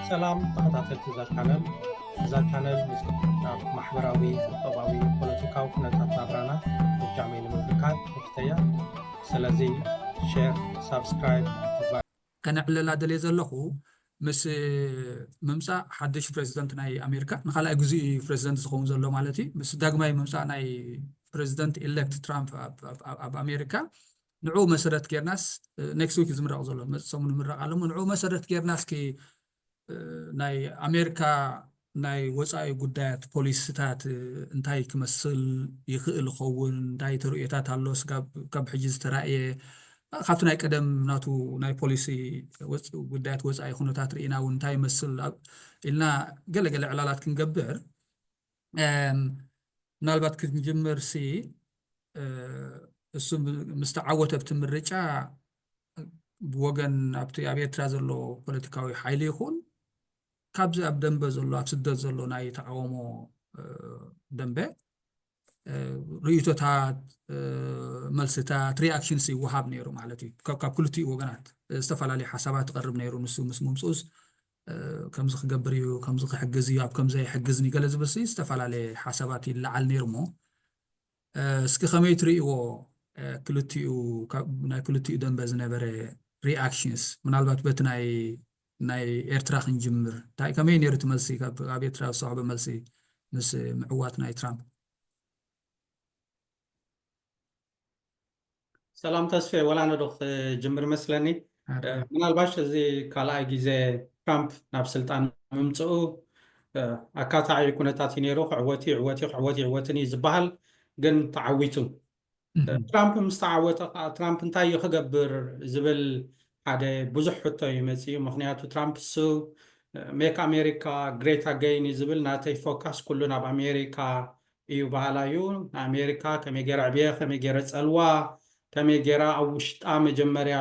ሰላም ተኸታተልቲ እዛ ቻነል። እዛ ቻነል ምስ ኣብ ማሕበራዊ፣ ቁጠባዊ፣ ፖለቲካዊ ኩነታት ናብራና ፍጃመይ ንምምልካት ንፍተያ። ስለዚ ሼር፣ ሳብስክራይብ ምግባር። ከነዕልላ ደልየ ዘለኹ፣ ምስ ምምፃእ ሓድሽ ፕሬዚደንት ናይ ኣሜሪካ፣ ንኻልኣይ ግዜ እዩ ፕሬዚደንት ዝኸውን ዘሎ ማለት እዩ። ምስ ዳግማይ ምምፃእ ናይ ፕሬዚደንት ኢሌክት ትራምፕ ኣብ- ኣብ- ኣብ ኣሜሪካ፣ ንዕኡ መሰረት ጌርናስ፣ ኔክስት ዊክ ዝምረቕ ዘሎ፣ መፅእ ሰሙን ይምረቕ ኣሎ እሞ፣ ንዕኡ መሰረት ጌርና እስኪ ናይ ኣሜሪካ ናይ ወፃኢ ጉዳያት ፖሊሲታት እንታይ ክመስል ይኽእል ይኸውን? እንታይ ተርእዮታት ኣሎ? ስጋብ ካብ ሕጂ ዝተራእየ፣ ካብቲ ናይ ቀደም ናቱ ናይ ፖሊሲ ወፅ- ጉዳያት ወፃኢ ኩነታት ርኢና እውን እንታይ ይመስል ኣብ- ኢልና ገለገለ ዕላላት ክንገብር፣ ምናልባት ክንጅምር ሲ እሱ ምስ ተዓወተ ኣብቲ ምርጫ፣ ብወገን ኣብቲ ኣብ ኤርትራ ዘሎ ፖለቲካዊ ሓይሊ ይኹን ካብዚ ኣብ ደንበ ዘሎ፣ ኣብ ስደት ዘሎ ናይ ተቃውሞ ደንበ ርእይቶታት፣ መልስታት፣ ሪኣክሽንስ ይወሃብ ነይሩ ማለት እዩ። ካብ ክልቲኡ ወገናት ዝተፈላለየ ሓሳባት ይቐርብ ነይሩ። ንሱ ምስ ምምፅኡስ ከምዚ ክገብር እዩ፣ ከምዚ ክሕግዝ እዩ፣ ኣብ ከምዚ ኣይሕግዝን እዩ ገለ ዝብል ሲ ዝተፈላለየ ሓሳባት ይለዓል ነይሩ እሞ፣ እስኪ ከመይ ትርእይዎ? ክልቲኡ፣ ናይ ክልቲኡ ደንበ ዝነበረ ሪኣክሽንስ፣ ምናልባት በቲ ናይ ናይ ኤርትራ ክንጅምር። እንታይ ከመይ ነይሩ እቲ መልሲ? ካብ ኣብ ኤርትራ ዝሰዕበ መልሲ ምስ ምዕዋት ናይ ትራምፕ። ሰላም ተስፌ፣ ወላ ነዶ ክጅምር መስለኒ። ምናልባሽ እዚ ካልኣይ ግዜ ትራምፕ ናብ ስልጣን ምምፅኡ ኣካታዒ ኩነታት እዩ ነይሩ። ክዕወት እዩ፣ ይዕወት እዩ፣ ክዕወት እዩ፣ ይዕወትን እዩ ዝበሃል፣ ግን ተዓዊቱ። ትራምፕ ምስ ተዓወተ ከዓ ትራምፕ እንታይ እዩ ክገብር ዝብል ሓደ ብዙሕ ሕቶ እዩ መፂኡ። ምክንያቱ ትራምፕ እሱ ሜክ ኣሜሪካ ግሬት ኣገይን እዩ ዝብል፣ ናተይ ፎካስ ኩሉ ናብ ኣሜሪካ እዩ በሃላ እዩ። ንኣሜሪካ ከመይ ገይረ ዕብየ፣ ከመይ ገይረ ፀልዋ፣ ከመይ ገይራ ኣብ ውሽጣ መጀመርያ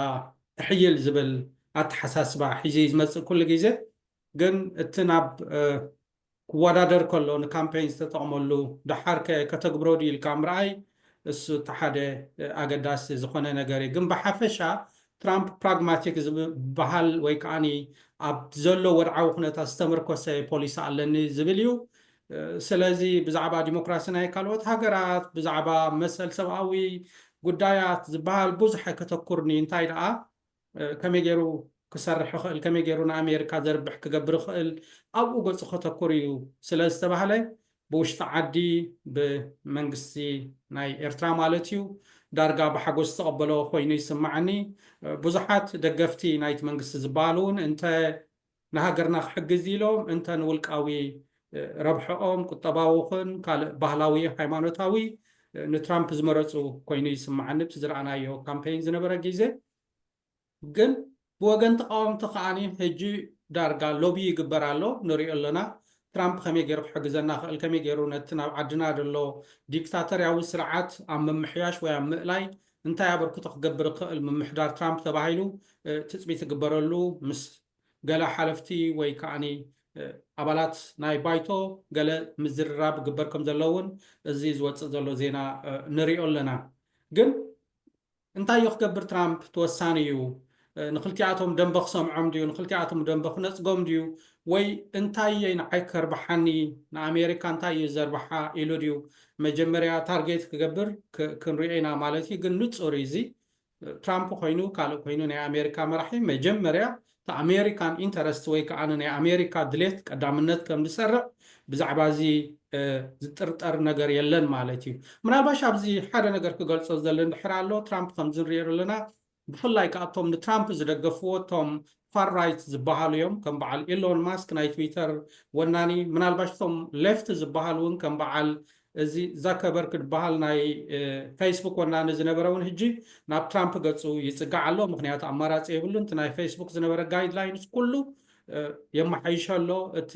ትሕይል ዝብል ኣተሓሳስባ ሒዙ እዩ ዝመፅእ ኩሉ ግዜ። ግን እቲ ናብ ክወዳደር ከሎ ንካምፔይን ዝተጠቕመሉ፣ ደሓር ከ ከተግብሮ ድዩ ኢልካ ምርኣይ፣ እሱ እቲ ሓደ ኣገዳሲ ዝኾነ ነገር እዩ። ግን ብሓፈሻ ትራምፕ ፕራግማቲክ ዝበሃል ወይ ከዓኒ ኣብ ዘሎ ወድዓዊ ኩነታት ዝተመርኮሰ ፖሊሲ ኣለኒ ዝብል እዩ። ስለዚ ብዛዕባ ዲሞክራሲ ናይ ካልኦት ሃገራት፣ ብዛዕባ መሰል ሰብኣዊ ጉዳያት ዝበሃል ብዙሕ ኣይከተኩርኒ። እንታይ ደኣ ከመይ ገይሩ ክሰርሕ ይኽእል፣ ከመይ ገይሩ ንኣሜሪካ ዘርብሕ ክገብር ይኽእል፣ ኣብኡ ገፁ ከተኩር እዩ ስለ ዝተባህለ፣ ብውሽጢ ዓዲ ብመንግስቲ ናይ ኤርትራ ማለት እዩ ዳርጋ ብሓጎስ ዝተቐበሎ ኮይኑ ይስማዓኒ። ብዙሓት ደገፍቲ ናይቲ መንግስቲ ዝበሃሉ እውን እንተ ንሃገርና ክሕግዝ ኢሎም እንተ ንውልቃዊ ረብሕኦም ቁጠባዊ ኹን ካልእ ባህላዊ ሃይማኖታዊ ንትራምፕ ዝመረፁ ኮይኑ ይስማዓኒ። ብቲ ዝረኣናዮ ካምፔይን ዝነበረ ግዜ ግን ብወገን ተቃወምቲ ከዓኒ ሕጂ ዳርጋ ሎቢ ይግበር ኣሎ፣ ንሪኦ ኣለና። ትራምፕ ከመይ ገይሩ ክሕግዘና ክእል፣ ከመይ ገይሩ ነቲ ናብ ዓድና ዘሎ ዲክታተርያዊ ስርዓት ኣብ ምምሕያሽ ወይ ኣብ ምእላይ እንታይ ኣበርክቶ ክገብር ክእል ምምሕዳር ትራምፕ ተባሂሉ ትፅቢት ይግበረሉ። ምስ ገለ ሓለፍቲ ወይ ከዓኒ ኣባላት ናይ ባይቶ ገለ ምዝርራብ ይግበር ከም ዘሎ እውን እዚ ዝወፅእ ዘሎ ዜና ንሪኦ ኣለና። ግን እንታይ እዩ ክገብር ትራምፕ ተወሳኒ እዩ። ንክልቲኣቶም ደንበ ክሰምዖም ድዩ? ንክልቲኣቶም ደንበ ክነፅጎም ድዩ? ወይ እንታይ እየ ንዓይ ከርብሓኒ፣ ንኣሜሪካ እንታይ እዩ ዘርብሓ ኢሉ ድዩ መጀመርያ ታርጌት ክገብር ክንሪኦ ኢና ማለት እዩ። ግን ንፁር እዩ እዚ። ትራምፕ ኮይኑ ካልእ ኮይኑ ናይ ኣሜሪካ መራሒ መጀመርያ እቲ ኣሜሪካን ኢንተረስት ወይ ከዓ ናይ ኣሜሪካ ድሌት ቀዳምነት ከም ዝሰርዕ ብዛዕባ እዚ ዝጥርጠር ነገር የለን ማለት እዩ። ምናልባሽ ኣብዚ ሓደ ነገር ክገልፆ ዝደሊ እንድሕር ኣሎ፣ ትራምፕ ከምዚ ንሪኦ ኣለና ብፍላይ ካብቶም ንትራምፕ ዝደገፍዎ እቶም ፋር ራይት ዝበሃሉ እዮም። ከም በዓል ኢሎን ማስክ ናይ ትዊተር ወናኒ፣ ምናልባሽ እቶም ሌፍት ዝበሃሉ እውን ከም በዓል እዚ ዛከበርክ ዝበሃል ናይ ፌስቡክ ወናኒ ዝነበረ እውን ሕጂ ናብ ትራምፕ ገፁ ይፅጋዕ ኣሎ። ምክንያቱ ኣማራፂ የብሉን። እቲ ናይ ፌስቡክ ዝነበረ ጋይድላይንስ ኩሉ የመሓይሸ ኣሎ። እቲ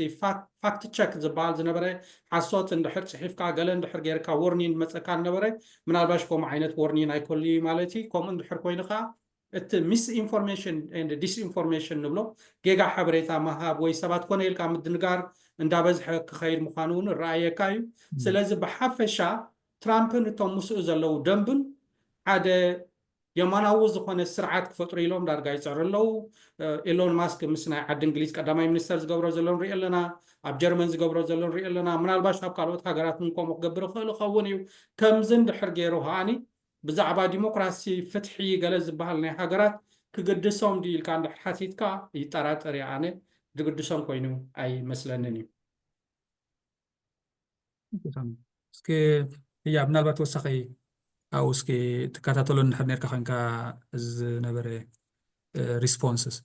ፋክት ቸክ ዝበሃል ዝነበረ ሓሶት እንድሕር ፅሒፍካ ገለ እንድሕር ጌርካ ወርኒን መፀካ ነበረ። ምናልባሽ ከምኡ ዓይነት ወርኒን ኣይኮሉ ማለት እዩ። ከምኡ እንድሕር ኮይኑ ከዓ እቲ ሚስ ኢንፎርሜሽን ዲስኢንፎርሜሽን ንብሎ ጌጋ ሓበሬታ ምሃብ ወይ ሰባት ኮነ ኢልካ ምድንጋር እንዳበዝሐ ክኸይድ ምዃኑ እውን እረኣየካ እዩ። ስለዚ ብሓፈሻ ትራምፕን እቶም ምስኡ ዘለዉ ደንብን ሓደ የማናዊ ዝኾነ ስርዓት ክፈጥሩ ኢሎም ዳርጋ ይፅዕሩ ኣለዉ። ኤሎን ማስክ ምስ ናይ ዓዲ እንግሊዝ ቀዳማይ ሚኒስተር ዝገብሮ ዘሎ ንሪኦ ኣለና። ኣብ ጀርመን ዝገብሮ ዘሎ ንሪኦ ኣለና። ምናልባሽ ኣብ ካልኦት ሃገራት እውን ከምኡ ክገብር ይኽእል ይኸውን እዩ። ከምዚ እንድሕር ገይሩ ከዓኒ ብዛዕባ ዲሞክራሲ፣ ፍትሒ ገለ ዝበሃል ናይ ሃገራት ክግድሶም ድዩ ኢልካ እንድሕር ሓቲትካ ይጠራጠር እየ ኣነ። ዝግድሶም ኮይኑ ኣይመስለንን እዩ። እስኪ እያ ምናልባት ተወሳኺ ኣብኡ እስኪ ትከታተሎ እንድሕር ነርካ ኮይንካ ዝነበረ responses።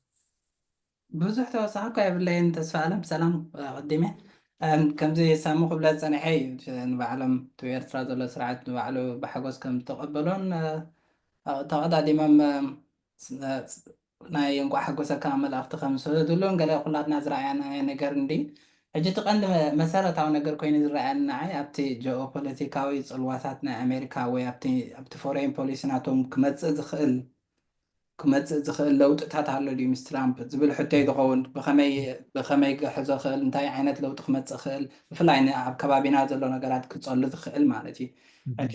ብዙሕ ተወሳኺ እኳ የብለይን። ተስፋ ኣለም ሰላም። ኣቐዲመ ከምዚ ሳሙ ክብለ ዝፀንሐ እዩ፣ ንባዕሎም እቲ ኤርትራ ዘሎ ስርዓት ንባዕሉ ብሓጎስ ከም ዝተቐበሎን ተቐዳዲሞም ናይ እንቋዕ ሓጎሰካ መልእኽቲ ከም ዝሰደዱሉን ገለ ኩላትና ዝረኣየናዮ ነገር እንዲ። ሕጂ እቲ ቀንዲ መሰረታዊ ነገር ኮይኑ ዝረኣየኒ ንዓይ ኣብቲ ጂኦፖለቲካዊ ፅልዋታት ናይ ኣሜሪካ ወይ ኣብቲ ኣብቲ ፎሬን ፖሊሲ ናቶም ክመፅእ ዝኽእል ክመፅእ ዝኽእል ለውጥታት ኣሎ ድዩ ምስ ትራምፕ ዝብል ሕቶይ ዝኸውን ብኸመይ ብኸመይ ክሕዞ ክእል እንታይ ዓይነት ለውጢ ክመፅእ ክእል ብፍላይ ኣብ ከባቢና ዘሎ ነገራት ክፀሉ ዝኽእል ማለት እዩ። ሕጂ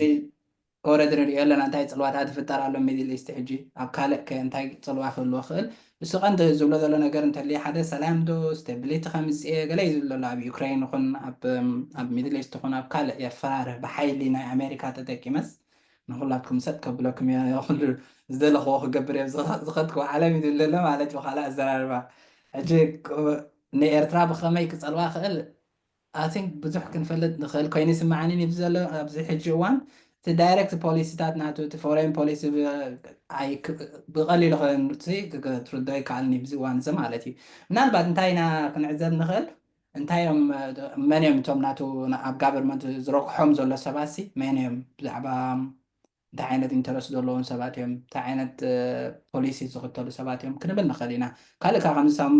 ኦረድ ንሪኦ ኣለና እንታይ ፅልዋታት ይፍጠር ኣሎ ሚድል ኢስት ሕጂ ኣብ ካልእ ከ እንታይ ፅልዋ ክህልዎ ክእል እሱ ቀንዲ ዝብሎ ዘሎ ነገር እንተልዩ ሓደ ሰላም ዶ ስቴቢሊቲ ከምፅእ ገለ እዩ ዝብል ዘሎ ኣብ ዩክሬን ይኹን ኣብ ሚድል ኢስት ይኹን ኣብ ካልእ የፈራርህ ብሓይሊ ናይ ኣሜሪካ ተጠቂመስ ንኩላትኩም ሰጥ ከብለኩም እየ ኩሉ ዝደለኽዎ ክገብር እየ ዝኸድክዎ ዓለም እዩ ዝብል ዘሎ ማለት እዩ ካልእ ኣዘራርባ ሕጂ ንኤርትራ ብኸመይ ክፀልዋ ክእል ኣይ ቲንክ ብዙሕ ክንፈልጥ ንኽእል ኮይኑ ይስምዓኒ ንብዚ ዘሎ ኣብዚ ሕጂ እዋን እቲ ዳይሬክት ፖሊሲታት ናቱ እቲ ፎሬን ፖሊሲ ብቐሊሉ ክትርዶ ይከኣልኒ ብዚ እዋን እዚ ማለት እዩ ምናልባት እንታይ ኢና ክንዕዘብ ንኽእል እንታይ እዮም መን እዮም እቶም ናቱ ኣብ ጋቨርመንት ዝረግሖም ዘሎ ሰባት ሲ መን እዮም ብዛዕባ እንታይ ዓይነት ኢንተረስት ዘለዎም ሰባት እዮም እንታይ ዓይነት ፖሊሲ ዝኽተሉ ሰባት እዮም ክንብል ንኽእል ኢና ካልእ ከዓ ከምዚ ሳሙ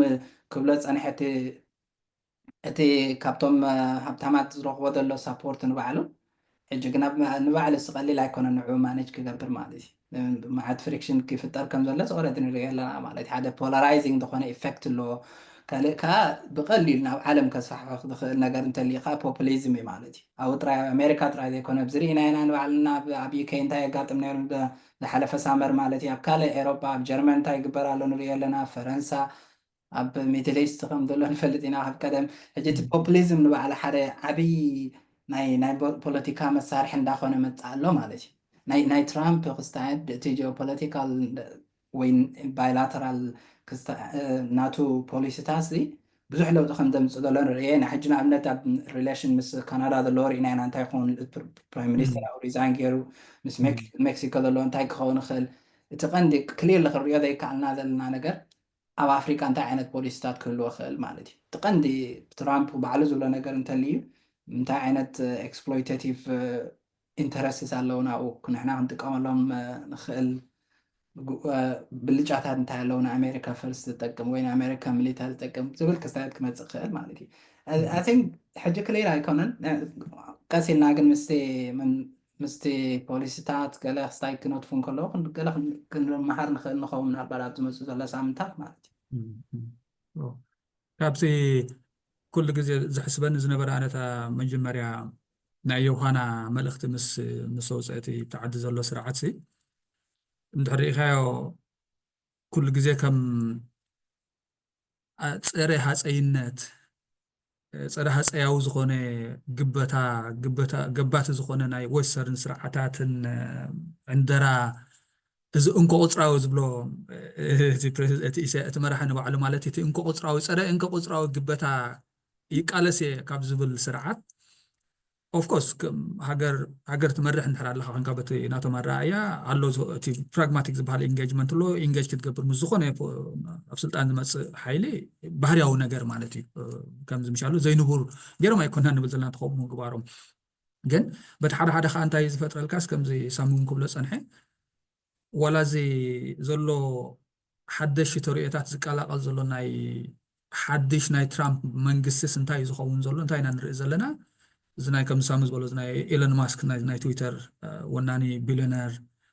ክብሎ ዝፀንሐ እቲ ካብቶም ሃብታማት ዝረኽቦ ዘሎ ሳፖርት ንባዕሉ ሕጂ ግን ንባዕሉ ስቐሊል ኣይኮነ ንዑ ማነጅ ክገብር ማለት እዩ መዓት ፍሪክሽን ክፍጠር ከም ዘሎ ዝቆረድ ንሪኦ ኣለና ማለት ሓደ ፖላራይዚንግ ዝኾነ ኢፌክት ኣለዎ ካልእ ከዓ ብቐሊል ናብ ዓለም ከስፋሕፍሕ ዝኽእል ነገር እንተልዩ ከዓ ፖፑሊዝም እዩ ማለት እዩ ኣብኡ ጥራይ ኣብ ኣሜሪካ ጥራይ ዘይኮነ ኣብዚ ርኢና ኢና ንባዕልና ኣብ ዩኬ እንታይ የጋጥም ነይሩ ዝሓለፈ ሳመር ማለት እዩ ኣብ ካልእ ኤሮጳ ኣብ ጀርመን እንታይ ይግበር ኣሎ ንሪኦ ኣለና ፈረንሳ ኣብ ሚድል ኢስት ከም ዘሎ ንፈልጥ ኢና ካብ ቀደም ሕጂ እቲ ፖፕሊዝም ንባዕሉ ሓደ ዓብዪ ናይ ናይ ፖለቲካ መሳርሒ እንዳኾነ መፅእ ኣሎ ማለት እዩ ናይ ናይ ትራምፕ ክስተዓድ እቲ ጂኦፖለቲካል ወይ ባይላተራል ናቱ ፖሊሲታት ብዙሕ ለውጢ ከም ዘምፅእ ዘሎ ንርኢ ኢና ሕጂ ንኣብነት ኣብ ሪሌሽን ምስ ካናዳ ዘለዎ ርኢና ኢና እንታይ ክኸውን ፕራይም ሚኒስተር ኣብኡ ሪዛይን ገይሩ ምስ ሜክሲኮ ዘለዎ እንታይ ክኸውን ይኽእል እቲ ቀንዲ ክሊርሊ ክንሪኦ ዘይከኣልና ዘለና ነገር ኣብ ኣፍሪካ እንታይ ዓይነት ፖሊሲታት ክህልዎ ይኽእል ማለት እዩ እቲ ቀንዲ ትራምፕ ባዕሉ ዝብሎ ነገር እንተልዩ እንታይ ዓይነት ኤክስፕሎይቴቲቭ ኢንተረስትስ ኣለዉ ናብኡ ንሕና ክንጥቀመሎም ንኽእል ብልጫታት እንታይ ኣለዉ ንኣሜሪካ ፈርስት ዝጠቅም ወይ ንኣሜሪካ ሚሊታሪ ዝጠቅም ዝብል ክስታያት ክመፅእ ክእል ማለት እዩ ኣይ ቲንክ ሕጂ ክሊር ኣይኮነን ቀስ ኢልና ግን ምስቲ ምስቲ ፖሊሲታት ገለ ክስታይ ክነጥፉ እንከለዉ ገለ ክንመሃር ንኽእል ንኸውን ምናልባት ኣብ ዝመፁ ዘሎ ሳምንታት ማለት እዩ ካብቲ ኩሉ ግዜ ዝሕስበኒ ዝነበረ ኣነታ መጀመርያ ናይ ዮሃና መልእኽቲ ምስ ምስ ኣውፅአቲ ተዓዲ ዘሎ ስርዓት ሲ እንድሕር ርኢኻዮ ኩሉ ግዜ ከም ፀረ ሃፀይነት ፀረ ሃፀያዊ ዝኾነ ግበታ ግበታ ገባቲ ዝኾነ ናይ ወስተርን ስርዓታትን ዕንደራ እዚ እንኮ ቁፅራዊ ዝብሎ እቲ መራሒ ንባዕሉ ማለት እቲ እንኮ ቁፅራዊ ፀረ እንኮ ቁፅራዊ ግበታ ይቃለስ እየ ካብ ዝብል ስርዓት ኦፍኮርስ ሃገር ትመርሕ እንድሕር ኣለካ ኮንካ በቲ ናቶም ኣረኣእያ ኣሎ እቲ ፕራግማቲክ ዝበሃል ኢንጌጅመንት ኣሎ ኢንጌጅ ክትገብር ምስ ዝኾነ ኣብ ስልጣን ዝመፅእ ሓይሊ ባህርያዊ ነገር ማለት እዩ ከምዚ ምሻሉ ዘይንቡር ገይሮም ኣይኮና ንብል ዘለና ተኸሙ ምግባሮም ግን በቲ ሓደ ሓደ ከዓ እንታይ ዝፈጥረልካስ ከምዚ ሳሙን ክብሎ ፀንሐ ዋላ እዚ ዘሎ ሓደሽቲ ተርእዮታት ዝቀላቐል ዘሎ ናይ ሓድሽ ናይ ትራምፕ መንግስትስ እንታይ እዩ ዝኸውን ዘሎ እንታይ ኢና ንርኢ ዘለና እዚ ናይ ከም ሳሙ ዝበሎ ናይ ኤለን ማስክ ናይ ትዊተር ወናኒ ቢሊዮነር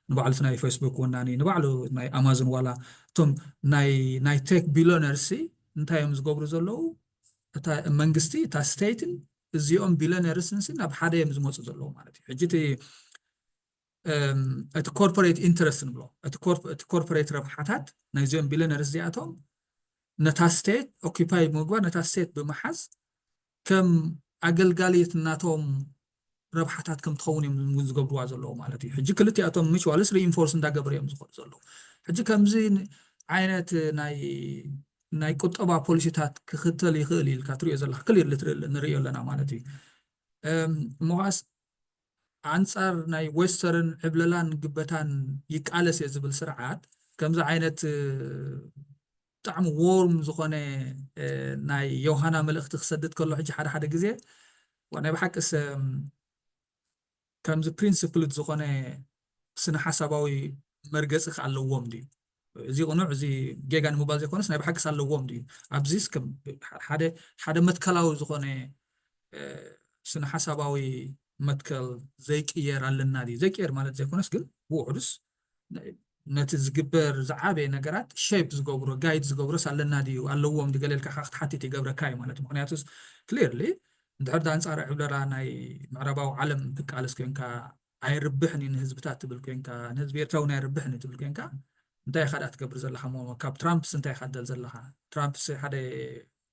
ንባዕሉ ናይ ፌስቡክ ወናኒ ንባዕሉ ናይ ኣማዞን ዋላ እቶም ናይ ናይ ቴክ ቢሊዮነርሲ እንታይ እዮም ዝገብሩ ዘለዉ መንግስቲ እታ ስቴትን እዚኦም ቢሊዮነርስን ናብ ሓደ እዮም ዝመፁ ዘለዉ ማለት እዩ ሕጂ እቲ corporate interest ንብሎ፣ እቲ corporate ረብሓታት ናይዚኦም billionaires እዚኣቶም ነታ state occupy ብምግባር፣ ነታ state ብምሓዝ፣ ከም ኣገልጋሊት ናቶም ረብሓታት ከም ትኸውን እዮም እውን ዝገብርዋ ዘለዉ ማለት እዩ። ሕጂ ክልቲኣቶም mutualist reinforce እንዳገበሩ እዮም ዝኸዱ ዘለዉ። ሕጂ ከምዚ ዓይነት ናይ ናይ ቁጠባ ፖሊሲታት ክኽተል ይኽእል ኢልካ ትሪኦ ዘለካ፣ clearly ንሪኦ ኣለና ማለት እዩ። እምበኣስ ኣንጻር ናይ western ዕብለላን ግበታን ይቃለስ እየ ዝብል ስርዓት ከምዚ ዓይነት ብጣዕሚ warm ዝኾነ ናይ ዮሃና መልእኽቲ ክሰድድ ከሎ፣ ሕጂ ሓደ ሓደ ግዜ ናይ ብሓቅስ ከምዚ principled ዝኾነ ስነ ሓሳባዊ መርገፂ ኣለዎም ድዩ? እዚ ቅኑዕ፣ እዚ ጌጋ ንምባል ዘይኮነስ ናይ ብሓቅስ ኣለዎም ድዩ? ኣብዚስ ከም ሓደ ሓደ መትከላዊ ዝኾነ ስነ ሓሳባዊ መትከል ዘይቅየር ኣለና ድዩ? ዘይቅየር ማለት ዘይኮነስ ግን ብውሕዱስ ነቲ ዝግበር ዝዓበየ ነገራት shape ዝገብሮ፣ guide ዝገብሮስ ኣለና ድዩ? ኣለዎም ድዩ? ገለ ኢልካ ክትሓትት ይገብረካ እዩ ማለት። ምክንያቱስ clearly እንድሕር ኣንጻር ዕብለላ ናይ ምዕራባዊ ዓለም ትቃለስ ኮይንካ፣ ኣይርብሕን እዩ ንህዝብታት ትብል ኮይንካ፣ ንህዝቢ ኤርትራ እውን ኣይርብሕን እዩ ትብል ኮይንካ፣ እንታይ ኢኻ ደኣ ትገብር ዘለኻ? እሞ ካብ ትራምፕስ እንታይ ኢኻ ትደሊ ዘለኻ? ትራምፕስ ሓደ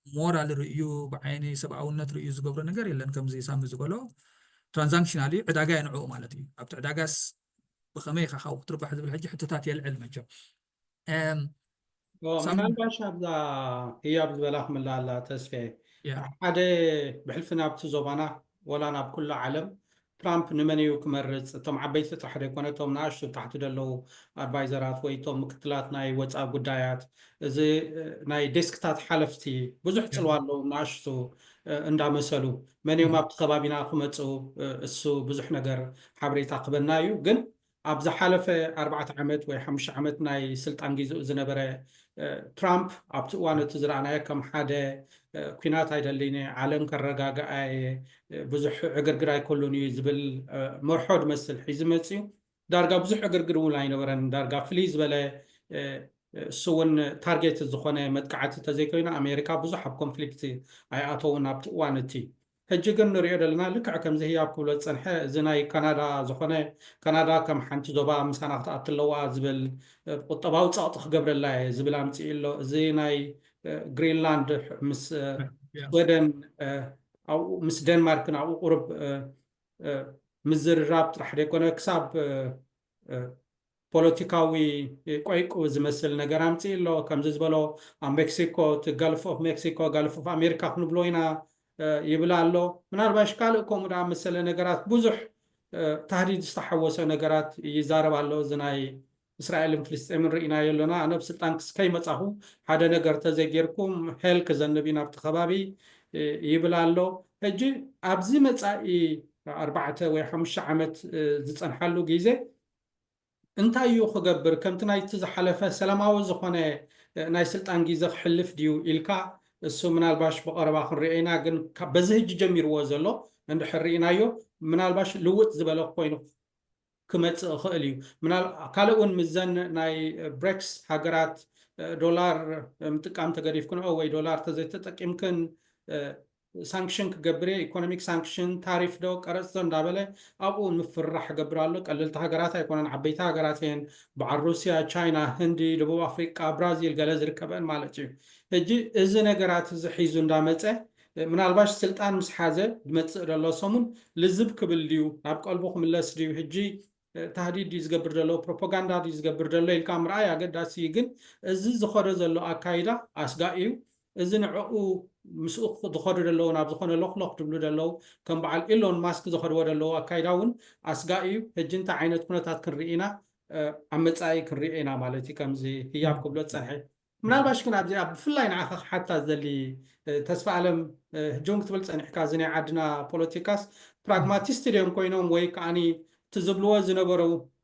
ሞራል ርእዩ፣ ብዓይኒ ሰብኣውነት ርእዩ ዝገብሮ ነገር የለን። ከምዚ ሳሚ ዝበሎ transactional እዩ፣ ዕዳጋ የንዕኡ ማለት እዩ። ኣብቲ ዕዳጋስ ብኸመይ ኢኻ ካብኡ ክትርባሕ ዝብል ሕጂ ሕቶታት የልዕል መቸም። ምናልባሽ ኣብዛ ህያብ ዝበላ ክምላ ኣላ ተስፌ፣ ሓደ ብሕልፊ ናብቲ ዞባና ወላ ናብ ኩሉ ዓለም ትራምፕ ንመን እዩ ክመርፅ? እቶም ዓበይቲ ጥራሕ ዘይኮነ እቶም ንኣሽቱ ታሕቲ ዘለዉ ኣድቫይዘራት ወይ እቶም ምክትላት ናይ ወፃኢ ጉዳያት፣ እዚ ናይ ዴስክታት ሓለፍቲ ብዙሕ ፅልዋ ኣለዎም። ንኣሽቱ እንዳመሰሉ መን እዮም ኣብቲ ከባቢና ክመፁ? እሱ ብዙሕ ነገር ሓበሬታ ክበና እዩ። ግን ኣብ ዝሓለፈ ኣርባዕተ ዓመት ወይ ሓሙሽተ ዓመት ናይ ስልጣን ጊዜኡ ዝነበረ ትራምፕ ኣብቲ እዋን እቲ ዝረኣናዮ ከም ሓደ ኩናት ኣይደልን፣ ዓለም ከረጋግኣ እየ፣ ብዙሕ ዕግርግር ኣይከሉን እዩ ዝብል መርሖ ዝመስል ሒዙ መፅዩ። ዳርጋ ብዙሕ ዕግርግር እውን ኣይነበረን። ዳርጋ ፍልይ ዝበለ እሱ እውን ታርጌት ዝኾነ መጥቃዕቲ ተዘይኮይኑ ኣሜሪካ ብዙሕ ኣብ ኮንፍሊክት ኣይኣተውን ኣብቲ እዋን እቲ። ሕጂ ግን ንሪኦ ዘለና ልክዕ ከምዚ ህያብ ክብሎ ዝፀንሐ እዚ ናይ ካናዳ ዝኾነ፣ ካናዳ ከም ሓንቲ ዞባ ምሳና ክትኣቱ ኣለዋ ዝብል ቁጠባዊ ፀቕጢ ክገብረላ እየ ዝብል ኣምፅኡ ኣሎ። እዚ ናይ ግሪንላንድ ምስ ስወደን ምስ ደንማርክን ኣብኡ ቁሩብ ምዝርራብ ጥራሕ ዘይኮነ ክሳብ ፖለቲካዊ ቆይቁ ዝመስል ነገር ኣምፅኡ ኣሎ። ከምዚ ዝበሎ ኣብ ሜክሲኮ እቲ ጋልፍ ኦፍ ሜክሲኮ ጋልፍ ኦፍ ኣሜሪካ ክንብሎ ኢና ይብል ኣሎ። ምናልባሽ ካልእ ከምኡ ደኣ መሰለ ነገራት ብዙሕ ታህዲድ ዝተሓወሰ ነገራት ይዛረብ ኣሎ። እዚ ናይ እስራኤልን ፍልስጤምን ርኢናዮ ኣለና። ኣነ ኣብ ስልጣን ክስ ከይመፃኹ ሓደ ነገር ተዘይጌርኩም ሄል ክዘንብ እዩ ናብቲ ከባቢ ይብል ኣሎ። ሕጂ ኣብዚ መፃኢ ኣርባዕተ ወይ ሓሙሽተ ዓመት ዝፀንሓሉ ግዜ እንታይ እዩ ክገብር? ከምቲ ናይቲ ዝሓለፈ ሰላማዊ ዝኾነ ናይ ስልጣን ግዜ ክሕልፍ ድዩ ኢልካ፣ እሱ ምናልባሽ ብቐረባ ክንሪኦ ኢና። ግን በዚ ሕጂ ጀሚርዎ ዘሎ እንድሕር ርኢናዮ ምናልባሽ ልውጥ ዝበለ ኮይኑ ክመፅእ ይኽእል እዩ። ካልእ እውን ምስዘን ናይ ብሬክስ ሃገራት ዶላር ምጥቃም ተገዲፍክንኦ ወይ ዶላር ተዘይተጠቂምክን ሳንክሽን ክገብር እየ፣ ኢኮኖሚክ ሳንክሽን፣ ታሪፍ ዶ ቀረፅ ዶ እንዳበለ ኣብኡ ምፍርራሕ ይገብር ኣሎ። ቀለልቲ ሃገራት ኣይኮነን፣ ዓበይቲ ሃገራት እየን። በዓል ሩስያ፣ ቻይና፣ ህንዲ፣ ደቡብ ኣፍሪቃ፣ ብራዚል ገለ ዝርከበን ማለት እዩ። ሕጂ እዚ ነገራት እዚ ሒዙ እንዳመፀ ምናልባሽ ስልጣን ምስ ሓዘ ዝመፅእ ዘሎ ሰሙን ልዝብ ክብል ድዩ፣ ናብ ቀልቡ ክምለስ ድዩ፣ ሕጂ ታህዲድ ድዩ ዝገብር ዘሎ፣ ፕሮፓጋንዳ ድዩ ዝገብር ዘሎ ኢልካ ምርኣይ ኣገዳሲ እዩ። ግን እዚ ዝኸዶ ዘሎ ኣካይዳ ኣስጋኢ እዩ። እዚ ንዕኡ ምስኡ ዝኸዱ ዘለዉ ናብ ዝኾነ ሎኽሎኽ ድብሉ ዘለዉ ከም በዓል ኢሎን ማስክ ዝኸድዎ ዘለዉ ኣካይዳ እውን ኣስጋኢ እዩ። ሕጂ እንታይ ዓይነት ኩነታት ክንርኢ ኢና ኣብ መፃኢ ክንሪኦ ኢና ማለት እዩ። ከምዚ ህያብ ክብሎ ዝፀንሐ ምናልባሽ ግን ኣብዚኣ ብፍላይ ንዓኻ ክሓታ ዝደሊ ተስፋ ኣለም፣ ሕጂ እውን ክትብል ፀኒሕካ፣ እዚ ናይ ዓድና ፖለቲካስ ፕራግማቲስት ድዮም ኮይኖም ወይ ከዓኒ እቲ ዝብልዎ ዝነበሩ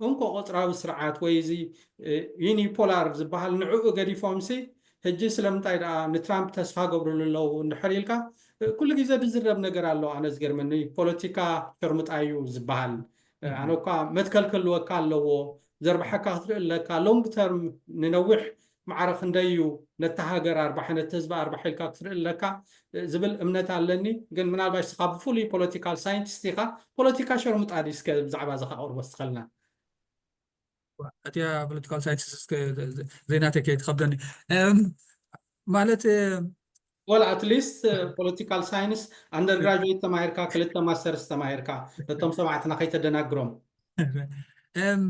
እንኮ ቁፅራዊ ስርዓት ወይ እዚ ዩኒፖላር ዝበሃል ንዕኡ ገዲፎምሲ ሕጂ ስለምንታይ ደኣ ንትራምፕ ተስፋ ገብርሉ ኣለዉ እንድሕር ኢልካ ኩሉ ግዜ ዝዝረብ ነገር ኣሎ። ኣነ ዝገርመኒ ፖለቲካ ሸርሙጣ እዩ ዝበሃል። ኣነ እኳ መትከል ክህልወካ ኣለዎ፣ ዘርብሓካ ክትርኢ ኣለካ፣ ሎንግ ተርም ንነዊሕ ማዕረ ክንደይ እዩ ነቲ ሃገር ኣርባሒ ነቲ ህዝቢ ኣርባሒ ኢልካ ክትርኢ ኣለካ ዝብል እምነት ኣለኒ። ግን ምናልባሽ ስኻ ብፍሉይ ፖለቲካል ሳይንቲስት ኢኻ፣ ፖለቲካ ሸርሙጣ ድዩ? እስከ ብዛዕባ እዚ ከቕርቦ ስትኸልና። እቲያ ፖለቲካል ሳይንስ እስከ ዘይናተይ ከይትኸብደኒ። እም፣ ማለት፣ Well, at least political science undergraduate ተማሂርካ ክልተ ማስተርስ ተማሂርካ፣ ነቶም ሰማዕትና ከይተደናግሮም። እም፣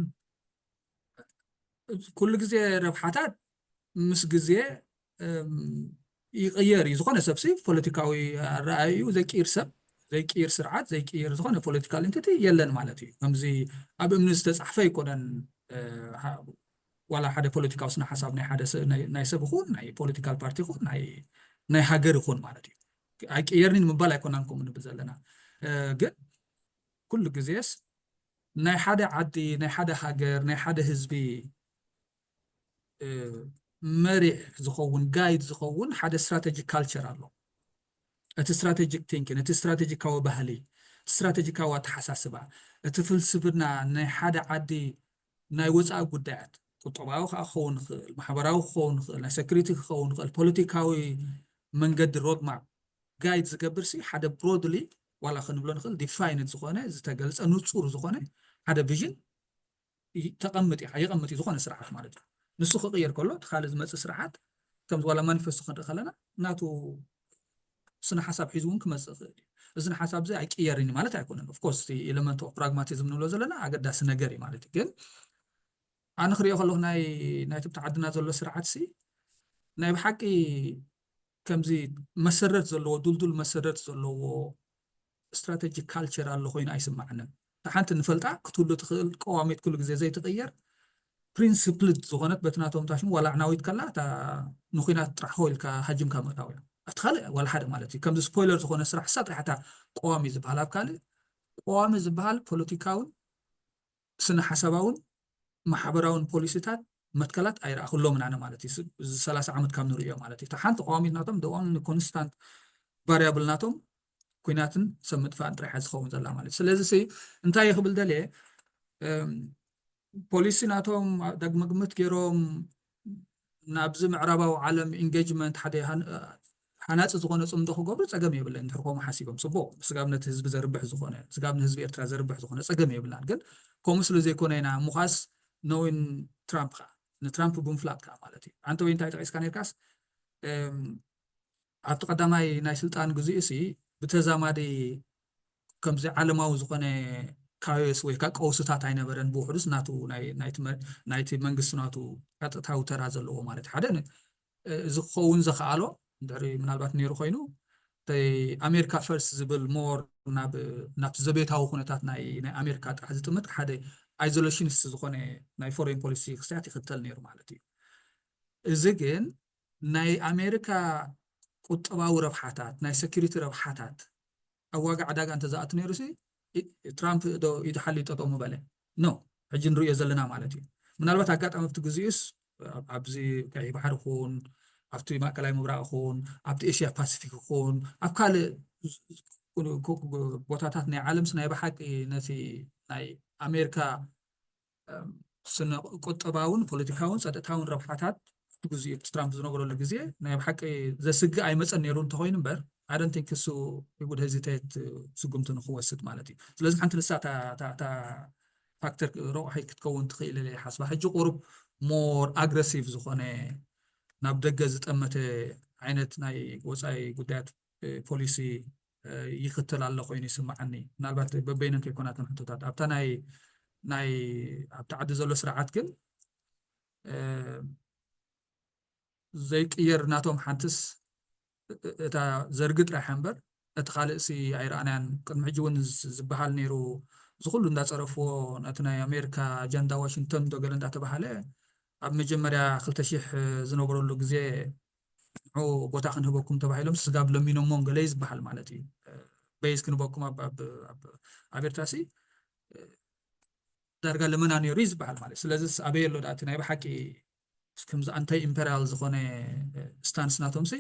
ኩሉ ግዜ ረብሓታት ምስ ግዜ፣ እም፣ ይቕየር እዩ። ዝኾነ ሰብሲ ፖለቲካዊ ኣረኣእዩ ዘይቅይር ሰብ፣ ዘይቅይር ስርዓት፣ ዘይቅይር ዝኾነ ፖለቲካል ኢንቲቲ የለን ማለት እዩ። ከምዚ ኣብ እምኒ ዝተጻሕፈ ኣይኮነን። እ፣ ሀ-፣ ዋላ ሓደ ፖለቲካዊ ስነ ሓሳብ ናይ ሓደ ሰ-፣ ናይ፣ ናይ ሰብ ይኹን፣ ናይ ፖለቲካል ፓርቲ ይኹን፣ ናይ፣ ናይ ሃገር ይኹን ማለት እዩ። ኣይቅየርኒን ምባል ኣይኮናን ከምኡ ንብል ዘለና። እ፣ ግን ኩሉ ግዜስ ናይ ሓደ ዓዲ፣ ናይ ሓደ ሃገር፣ ናይ ሓደ ህዝቢ፣ እ፣ መሪሕ ዝኸውን፣ ጋይድ ዝኸውን ሓደ ስትራቴጂክ ካልቸር ኣሎ። እቲ ስትራቴጂክ ቲንኪን፣ እቲ ስትራቴጂካዊ ባህሊ፣ እቲ ስትራቴጂካዊ ኣተሓሳስባ፣ እቲ ፍልስፍና ናይ ሓደ ዓዲ ናይ ወፃኢ ጉዳያት፣ ቁጠባዊ ከዓ ክኸውን ይኽእል፣ ማሕበራዊ ክኸውን ይኽእል፣ ናይ ሰክሪቲ ክኸውን ይኽእል፣ ፖለቲካዊ መንገዲ ሮድማፕ ጋይድ ዝገብር ሲ ሓደ ብሮድሊ ዋላ ክንብሎ ንኽእል ዲፋይንድ ዝኾነ ዝተገልፀ ንፁር ዝኾነ ሓደ ቪዥን ይ-፣ ተቐምጥ እዩ፣ የቐምጥ እዩ ዝኾነ ስርዓት ማለት እዩ። ንሱ ክቕየር ከሎ እቲ ካልእ ዝመፅእ ስርዓት ከምዚ ዋላ ማኒፌስቶ ክንርኢ ከለና ናቱ ስነ ሓሳብ ሒዙ እውን ክመፅእ ይኽእል እዩ። እዚ ስነ ሓሳብ እዚ ኣይቅየርን እዩ ማለት ኣይኮነን። ኦፍኮርስ እቲ ኤለመንት ኦፍ ፕራግማቲዝም ንብሎ ዘለና ኣገዳሲ ነገር እዩ ማለት እዩ። ግን ኣነ ክሪኦ ከለኹ ናይ፣ ናይቲ ብቲ ዓድና ዘሎ ስርዓት ሲ ናይ ብሓቂ ከምዚ መሰረት ዘለዎ፣ ዱልዱል መሰረት ዘለዎ ስትራቴጂክ ካልቸር ኣሎ ኮይኑ ኣይስማዓንን። እታ ሓንቲ ንፈልጣ ክትህሉ ትኽእል ቀዋሚት ኩሉ ግዜ ዘይትቕየር ፕሪንስፕልድ ዝኾነት በቲ ናቶም ታሽሙ ዋላ ኣዕናዊት ከላ እታ ንኹናት ጥራሕ ሆ ኢልካ ሃጅምካ ምእታው እያ። ኣብቲ ካልእ ዋላ ሓደ ማለት እዩ። ከምዚ ስፖይለር ዝኾነ ስራሕ እሳ ጥራሕ እታ ቀዋሚ ዝበሃል። ኣብ ካልእ ቀዋሚ ዝበሃል ፖለቲካውን ስነ ሓሳባውን ማሕበራውን ፖሊሲታት መትከላት ኣይረኣኹሎምን ኣነ ማለት እዩ። ስ-፣ እዚ ሰላሳ ዓመት ካብ ንርእዮ ማለት እዩ። እታ ሓንቲ ቀዋሚት ናቶም the only constant variable ናቶም ኩናትን ሰብ ምጥፋእን ጥራሕ እያ ዝኸውን ዘላ ማለት እዩ። ስለዚ ሲ እንታይ እየ ክብል ደልየ፣ እም፣ ፖሊሲ ናቶም ዳግመ ግምት ገይሮም ናብዚ ምዕራባዊ ዓለም ኢንጌጅመንት ሓደ ሃን-፣ ሃናፂ ዝኾነ ፅምዶ ክገብሩ ፀገም የብለን። እንድሕር ከምኡ ሓሲቦም ፅቡቕ፣ ስጋብ ነቲ ህዝቢ ዘርብሕ ዝኾነ፣ ስጋብ ንህዝቢ ኤርትራ ዘርብሕ ዝኾነ ፀገም የብልናን። ግን ከምኡ ስለ ዘይኮነ ኢና ምዃስ ነዊን ትራምፕ ኸዓ፣ ንትራምፕ ብምፍላጥ ከዓ ማለት እዩ። ኣንተ ወይ እንታይ ጠቒስካ ነርካስ፣ እም፣ ኣብቲ ቀዳማይ ናይ ስልጣን ግዜኡ ሲ ብተዛማዲ ከምዚ ዓለማዊ ዝኾነ ካዮስ ወይ ከዓ ቀውስታት ኣይነበረን። ብውሕዱስ ናቱ ናይ፣ ናይቲ መ-፣ ናይቲ መንግስቲ ናቱ ቀጥታዊ ተራ ዘለዎ ማለት ሓደ ን-፣ እዚ ክኸውን ዘኽኣሎ እንድሕሪ ምናልባት ነይሩ ኮይኑ፣ ተይ ኣሜሪካ ፈርስት ዝብል ሞር ናብ፣ ናብቲ ዘቤታዊ ኩነታት ናይ፣ ናይ ኣሜሪካ ጥራሕ ዝጥምት ሓደ ኣይዞሌሽኒስት ዝኾነ ናይ ፎሬን ፖሊሲ ክስያት ይኽተል ነይሩ ማለት እዩ። እዚ ግን ናይ ኣሜሪካ ቁጠባዊ ረብሓታት፣ ናይ ሴኩሪቲ ረብሓታት ኣብ ዋጋ ዕዳጋ እንተዝኣቱ ነይሩ ሲ፣ ኢ-፣ ትራምፕ ዶ ኢዱ ሓልዩ ጠጠው ምበለ? ኖ፣ ሕጂ ንርእዮ ዘለና ማለት እዩ። ምናልባት ኣጋጣሚ ኣብቲ ግዜኡስ ኣብ-፣ ኣብዚ ቀይሕ ባሕሪ ይኹን፣ ኣብቲ ማእከላይ ምብራቕ ይኹን፣ ኣብቲ ኤሽያ ፓሲፊክ ይኹን፣ ኣብ ካልእ ዝ-፣ ዝ-፣ ቦታታት ናይ ዓለምስ ናይ ብሓቂ ነቲ ናይ ኣሜሪካ፣ እም፣ ስነ ቁጠባውን ፖለቲካውን ጸጥታውን ረብሓታት ኣብቲ ግዜኡ ትራምፕ ዝነበረሉ ግዜ ናይ ብሓቂ ዘስግእ ኣይመጸን ነይሩ እንተኾይኑ እምበር፣ I don't think እሱ he would hesitate ስጉምቲ ንክወስድ ማለት እዩ። ስለዚ ሓንቲ ንሳ እታ፣ እታ፣ እታ ፋክተር ረቑሒ ክትከውን ትኽእል ኢለ ይሓስባ። ሕጂ ቁሩብ ሞር ኣግረሲቭ ዝኾነ ናብ ደገ ዝጠመተ ዓይነት ናይ ወጻኢ ጉዳያት፣ እ፣ ፖሊሲ፣ እ፣ ይኽተል ኣሎ ኮይኑ ይስምዓኒ። ምናልባት በበይነን ከይኮናተን ሕቶታት ኣብታ ናይ፣ ናይ ኣብቲ ዓዲ ዘሎ ስርዓት ግን፣ እ፣ ዘይቅየር ናቶም ሓንትስ እ-፣ እ-፣ እታ ዘርጊ ጥራሕ እያ እምበር እቲ ካልእሲ ኣይረኣናያን። ቅድሚ ሕጂ እውን ዝ-፣ ዝበሃል ነይሩ፣ እዚ ኩሉ እንዳጸረፍዎ ነቲ ናይ ኣሜሪካ ኣጀንዳ ዋሽንግተን ዶ ገለ እንዳተባሃለ ኣብ መጀመርያ ክልተ ሺሕ ዝነበረሉ ግዜ ንዑ ቦታ ክንህበኩም ተባሂሎም ስጋብ ለሚኖሞም ገለ እዩ ዝበሃል ማለት እዩ። ቤዝ ክንህበኩም ኣብ፣ ኣብ፣ ኣብ፣ ኣብ ኤርትራ ሲ ዳርጋ ለመና ነይሩ እዩ ዝበሃል ማለት እዩ። ስለዚ ኣበይ ኣሎ ዳኣ እቲ ናይ ብሓቂ ከምዚ ኣንታይ ኢምፔሪያል ዝኾነ ስታንስ ናቶም ሲ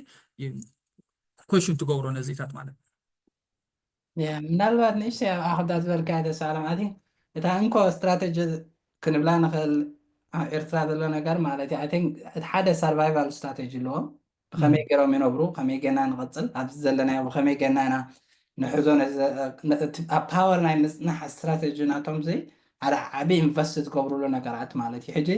ኮሽን ትገብሮ ነዚታት ማለት እዩ። ያ፣ ምናልባት ንእሽተይ ኣብ ኣኽዳ ዝበልካያ ተስፋ ኣለም ኣቲ እታ እንኮ ስትራቴጂ ክንብላ ንኽእል ኣብ ኤርትራ ዘሎ ነገር ማለት እዩ። I think እቲ ሓደ ሰርቫይቫል ስትራቴጂ ኣለዎም። ብኸመይ ገይሮም ይነብሩ፣ ከመይ ገና ንቐጽል፣ ኣብዚ ዘለናዮ ብኸመይ ገና ኢና ንሕዞ፣ ነዚ፣ ነ-፣ እቲ ኣብ ፓወር ናይ ምጽናሕ ስትራቴጂ ናቶም ዚ ሓደ ዓቢ ኢንቨስት ዝገብርሉ ነገራት ማለት እዩ። ሕጂ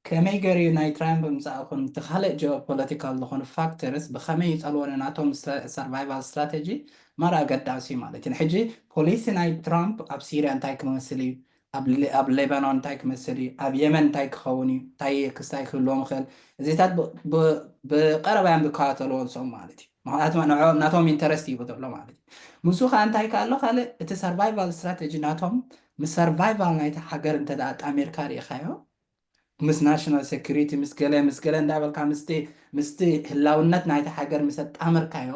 ከመይ ገይሩ ናይ ትራምፕ ምጻእ ይኹን እቲ ካልእ ጂኦፖለቲካል ዝኾኑ ፋክተርስ ብኸመይ ይጸልዎ ንናቶም ሰርቫይቫል ስትራተጂ ማራ ኣገዳሲ ማለት እዩ። ሕጂ ፖሊሲ ናይ ትራምፕ ኣብ ሲርያ እንታይ ክመስል እዩ? ኣብ ሌ- ኣብ ሌባኖን እንታይ ክመስል እዩ? ኣብ የመን እንታይ ክኸውን እዩ? እንታይ ክስታይ ክህልዎም ይኽእል? እዚታት ብ- ብ- ብቀረባ እዮም ዝከታተልዎ ንሶም ማለት እዩ። ምክንያቱ ንዕኦም ናቶም ኢንተረስት እዩ ዘሎ ማለት እዩ። ምስኡ ከዓ እንታይ ከ ኣሎ ካልእ እቲ ሰርቫይቫል ስትራተጂ ናቶም ምስ ሰርቫይቫል ናይቲ ሃገር እንተ ኣጣሚርካ ርኢኻዮ ምስ ናሽናል ሴኩሪቲ ምስ ገለ ምስ ገለ እንዳበልካ ምስቲ ምስቲ ህላውነት ናይቲ ሃገር ምስ ኣጣመርካዮ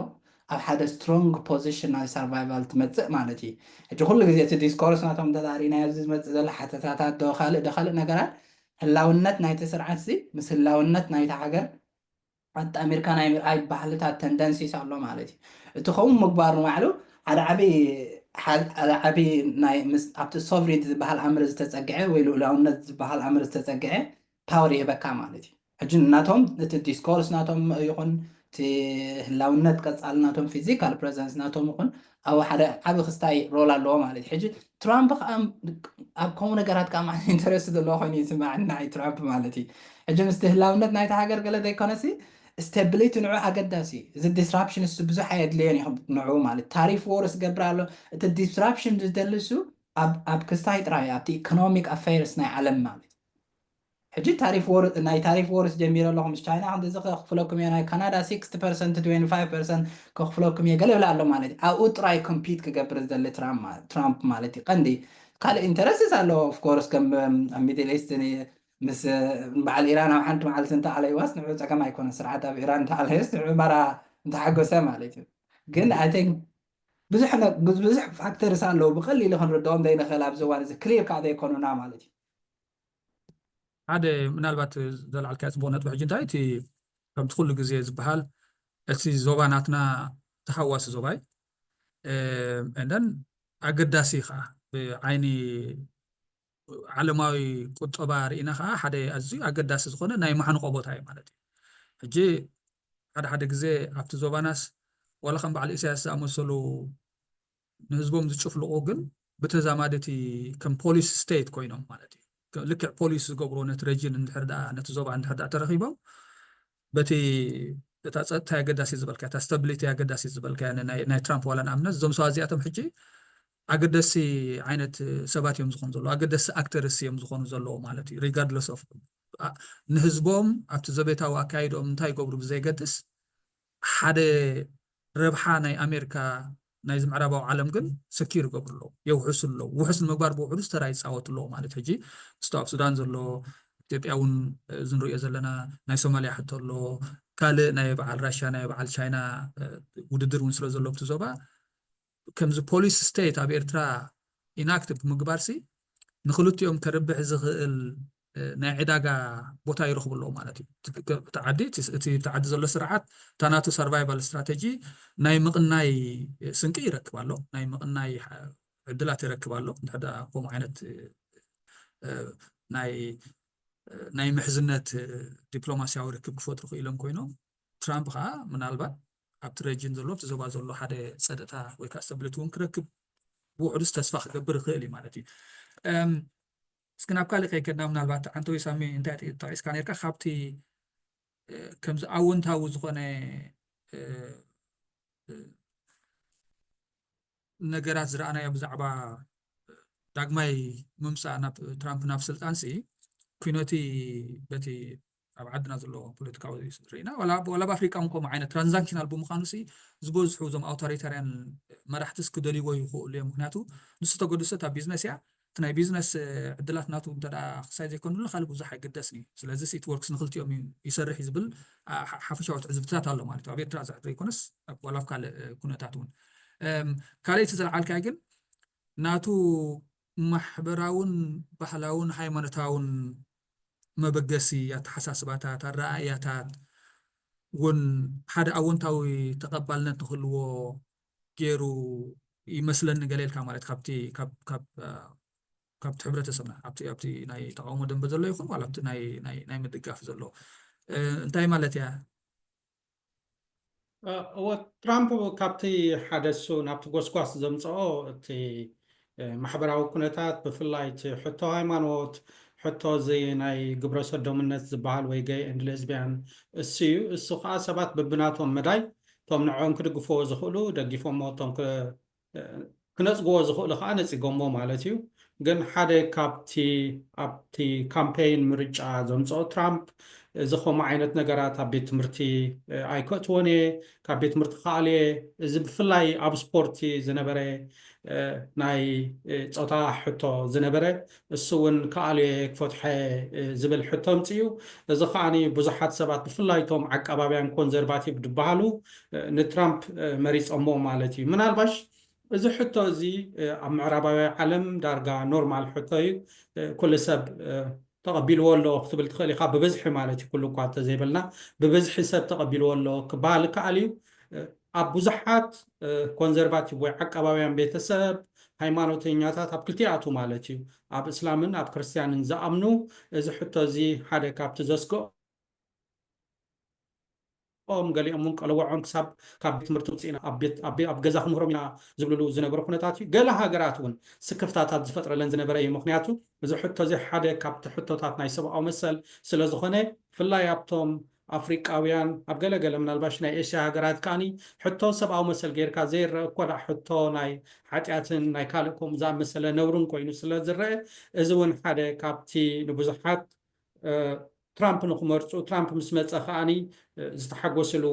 ኣብ ሓደ ስትሮንግ ፖዚሽን ናይ ሰርቫይቫል ትመፅእ ማለት እዩ። ሕጂ ኩሉ ግዜ እቲ ዲስኮርስ ናቶም እንተሪእናዮ እዚ ዝመፅእ ዘሎ ሓተታታት ዶ ካልእ ዶ ካልእ ነገራት ህላውነት ናይቲ ስርዓት ሲ ምስ ህላውነት ናይቲ ሃገር ኣጣሚርካ ናይ ምርኣይ ባህልታት ተንደንሲስ ኣሎ ማለት እዩ። እቲ ከምኡ ምግባር ንባዕሉ ሓደ ዓቢ ሓደ ዓቢ ናይ ምስ ኣብቲ ሶቭሪን ዝበሃል ኣምር ዝተጸግዐ ወይ ልኡላውነት ዝበሃል ኣምር ዝተጸግዐ ፓወር ይህበካ ማለት እዩ። ሕጂ ናቶም እቲ ዲስኮርስ ናቶም ይኹን እቲ ህላውነት ቀጻሊ ናቶም ፊዚካል ፕረዘንስ ናቶም ይኹን ኣብ ሓደ ዓቢ ክስታይ ሮል ኣለዎ ማለት እዩ። ሕጂ ትራምፕ ከዓ ኣብ ከምኡ ነገራት ከዓ ማለት ኢንተረስት ዘለዎ ኮይኑ ይስማዕኒ ንዓይ ትራምፕ ማለት እዩ። ሕጂ ምስቲ ህላውነት ናይቲ ሃገር ገለ ዘይኮነሲ ስቴቢሊቲ ንዑ ኣገዳሲ እዩ። እዚ ዲስራፕሽን ስ ብዙሕ ኣየድልዮን እዩ ንዑ ማለት ታሪፍ ዎርስ ገብር ኣሎ። እቲ ዲስራፕሽን ዝደሊ ሱ ኣብ ኣብ ክስታይ ጥራይ ኣብቲ ኢኮኖሚክ ኣፌርስ ናይ ዓለም ማለት እዩ። ሕጂ ታሪፍ ወር ናይ ታሪፍ ወርስ ጀሚረ ኣለኹ ምስ ቻይና ክንዲዚ ከኽፍለኩም እየ ናይ ካናዳ ሲክስቲ ፐርሰንት ትዌንቲ ፋይቭ ፐርሰንት ከኽፍለኩም እየ ገለ ይብላ ኣሎ ማለት እዩ። ኣብኡ ጥራይ ኮምፒት ክገብር ዝደሊ ትራምፕ ማለት እዩ። ቀንዲ ካልእ ኢንተረስትስ ኣለዎ ኦፍኮርስ ከም ኣብ ሚድል ኢስት ምስ በዓል ኢራን ኣብ ሓንቲ መዓልቲ እንተ ኣለይዋስ ንዑ ጸገም ኣይኮነ ስርዓት ኣብ ኢራን እንተ ኣለየስ ንዑ ማራ እንተሓጎሰ ማለት እዩ። ግን ኣይ ቲንክ ብዙሕ ብዙሕ ፋክተርስ ኣለዉ ብቀሊሉ ክንርድኦም ዘይንኽእል ኣብዚ እዋን እዚ ክሊር ከዓ ዘይኮኑና ማለት እዩ። ሓደ ምናልባት ዘልዓልካዮ ፅቡቅ ነጥቢ ሕጂ እንታይ እቲ ከምቲ ኩሉ ግዜ ዝበሃል እቲ ዞባ ናትና ተሃዋሲ ዞባ እዩ። እንደን ኣገዳሲ ከዓ ብዓይኒ ዓለማዊ ቁጠባ ርኢና ከዓ ሓደ ኣዝዩ ኣገዳሲ ዝኾነ ናይ ማሕንቆ ቦታ እዩ ማለት እዩ። ሕጂ ሓደ ሓደ ግዜ ኣብቲ ዞባናስ ዋላ ከም በዓል ኢሳያስ ዝኣመሰሉ ንህዝቦም ዝጭፍልቁ ግን ብተዛማዲ እቲ ከም ፖሊስ ስቴት ኮይኖም ማለት እዩ። ልክዕ ፖሊስ ዝገብሮ ነቲ ረጅን እንድሕር ደኣ ነቲ ዞባ እንድሕር ደኣ ተረኺቦም በቲ እታ ፀጥታ ኣገዳሲ ዝበልካ እታ ስታቢሊቲ ኣገዳሲ ዝበልካ ናይ ትራምፕ ዋላ ንኣብነት እዞም ሰባት እዚኣቶም ሕጂ ኣገደሲ ዓይነት ሰባት እዮም ዝኾኑ ዘለዉ ኣገደሲ ኣክተርስ እዮም ዝኾኑ ዘለዉ ማለት እዩ regardless of ንህዝቦም ኣብቲ ዘቤታዊ ኣካይድኦም እንታይ ይገብሩ ብዘይገድስ ሓደ ረብሓ ናይ ኣሜሪካ ናይዚ ምዕራባዊ ዓለም ግን ሰኪር ይገብሩ ኣለዉ የውሕሱ ኣለዉ ውሕስ ንምግባር ብውሕዱ ዝተራ ይፃወቱ ኣለዉ ማለት ሕጂ ምስቶ ኣብ ሱዳን ዘሎ ኢትዮጵያ እውን እዚ ንሪኦ ዘለና ናይ ሶማልያ ሕቶ ኣሎ ካልእ ናይ በዓል ራሽያ ናይ በዓል ቻይና ውድድር እውን ስለ ዘሎ ብቲ ዞባ ከምዚ ፖሊስ ስቴት ኣብ ኤርትራ ኢናክቲቭ ብምግባር ሲ ንክልቲኦም ከርብሕ ዝኽእል ናይ ዕዳጋ ቦታ ይረኽቡ ኣለዉ ማለት እዩ። እቲ ዓዲ እቲ ዓዲ ዘሎ ስርዓት እታ ናቱ ሰርቫይቫል ስትራተጂ ናይ ምቕናይ ስንቂ ይረክብ ኣሎ፣ ናይ ምቕናይ ዕድላት ይረክብ ኣሎ። እንድሕር ከምኡ ዓይነት ናይ ናይ ምሕዝነት ዲፕሎማስያዊ ርክብ ክፈጥሩ ክኢሎም ኮይኖም ትራምፕ ከዓ ምናልባት ኣብቲ ረጅን ዘሎ ኣብቲ ዞባ ዘሎ ሓደ ፀጥታ ወይ ከዓ stability እውን ክረክብ ብውሕዱስ ተስፋ ክገብር ይኽእል እዩ ማለት እዩ። እስኪ ናብ ካልእ ከይከድና ምናልባት ዓንተወይ ሳሚ እንታይ ጠቂስካ ነርካ ካብቲ ከምዚ ኣወንታዊ ዝኾነ ነገራት ዝረኣናዮ ብዛዕባ ዳግማይ ምምፃእ ናብ ትራምፕ ናብ ስልጣን ሲ ኩነቲ በቲ ኣብ ዓድና ዘሎ ፖለቲካዊ ርኢና ዋላ ኣብ ኣፍሪቃ እውን ከምኡ ዓይነት ትራንዛክሽናል ብምዃኑ ሲ ዝበዝሑ እዞም ኣውቶሪታርያን መራሕትስ ክደልይዎ ይኽእሉ እዮም ምክንያቱ ንሱ ተገድሶ እታ ቢዝነስ እያ እቲ ናይ ቢዝነስ ዕድላት ናቱ እንተ ክሳይ ዘይኮኑሉ ካልእ ብዙሕ ኣይግደስን እዩ ስለዚ it works ንክልቲኦም ይሰርሕ እዩ ዝብል ሓፈሻዊ ትዕዝብትታት ኣሎ ማለት እዩ ኣብ ኤርትራ ዝሕድር ይኮነስ ዋላ ኣብ ካልእ ኩነታት እውን ካልእ እቲ ዘልዓልካዮ ግን ናቱ ማሕበራውን ባህላውን ሃይማኖታውን መበገሲ ኣተሓሳስባታት ኣረኣእያታት እውን ሓደ ኣወንታዊ ተቐባልነት ንክህልዎ ገይሩ ይመስለኒ ገለ ኢልካ ማለት ካብቲ ካብቲ ሕብረተሰብና ኣብቲ ኣብቲ ናይ ተቃውሞ ደንበ ዘሎ ይኹን ዋላ ኣብቲ ናይ ምድጋፍ ዘሎ እንታይ ማለት እያ እወ ትራምፕ ካብቲ ሓደ እሱ ናብቲ ጎስጓስ ዘምፀኦ እቲ ማሕበራዊ ኩነታት፣ ብፍላይ እቲ ሕቶ ሃይማኖት፣ ሕቶ እዚ ናይ ግብረ ሰዶምነት ዝበሃል ወይ ገይ ኤንድ ሌዝቢያን እሱ እዩ። እሱ ከዓ ሰባት በብናቶም መዳይ እቶም ንዕኦም ክድግፍዎ ዝኽእሉ ደጊፎሞ፣ እቶም ክነፅግዎ ዝኽእሉ ከዓ ነፂጎሞ ማለት እዩ። ግን ሓደ ካብቲ ኣብቲ ካምፔይን ምርጫ ዘምፅኦ ትራምፕ እዚ ከምኡ ዓይነት ነገራት ኣብ ቤት ትምህርቲ ኣይከእትዎን እየ፣ ካብ ቤት ትምህርቲ ክኣልየ፣ እዚ ብፍላይ ኣብ ስፖርቲ ዝነበረ ናይ ፆታ ሕቶ ዝነበረ እሱ እውን ክኣልየ ክፈትሐ ዝብል ሕቶ ኣምፅኡ። እዚ ከዓኒ ብዙሓት ሰባት ብፍላይ እቶም ዓቃባብያን ኮንዘርቫቲቭ ዝበሃሉ ንትራምፕ መሪፆሞ ማለት እዩ። ምናልባሽ እዚ ሕቶ እዚ ኣብ ምዕራባዊ ዓለም ዳርጋ ኖርማል ሕቶ እዩ። ኩሉ ሰብ ተቐቢልዎ ኣሎ ክትብል ትኽእል ኢኻ። ብብዝሒ ማለት እዩ፣ ኩሉ እኳ እንተዘይበልና ብብዝሒ ሰብ ተቐቢልዎ ኣሎ ክበሃል ይከኣል እዩ። ኣብ ብዙሓት ኮንዘርቫቲቭ ወይ ዓቃባውያን ቤተሰብ ሃይማኖተኛታት ኣብ ክልቲኣቱ ማለት እዩ፣ ኣብ እስላምን ኣብ ክርስትያንን ዝኣምኑ እዚ ሕቶ እዚ ሓደ ካብቲ ዘስግኦም፣ ገሊኦም እውን ቀለዎዖም ክሳብ ካብ ቤት ትምህርቲ ውፅኢና ኣብ ቤት- ኣብ ቤ- ኣብ ገዛ ክንምህሮም ኢና ዝብልሉ ዝነበሩ ኩነታት እዩ። ገለ ሃገራት እውን ስክፍታታት ዝፈጥረለን ዝነበረ እዩ። ምክንያቱ እዚ ሕቶ እዚ ሓደ ካብቲ ሕቶታት ናይ ሰብኣዊ መሰል ስለ ዝኾነ፣ ብፍላይ ኣብቶም ኣፍሪቃውያን፣ ኣብ ገለ ገለ ምናልባሽ ናይ ኤስያ ሃገራት ከዓኒ ሕቶ ሰብኣዊ መሰል ጌርካ ዘይረአ እኮ ደኣ ሕቶ ናይ ሓጢኣትን ናይ ካልእ ከምኡ ዝኣመሰለ ነውርን ኮይኑ ስለ ዝረአ፣ እዚ እውን ሓደ ካብቲ ንብዙሓት ትራምፕ ንክመርፁ፣ ትራምፕ ምስ መፀ ከዓኒ ዝተሓጎስሉ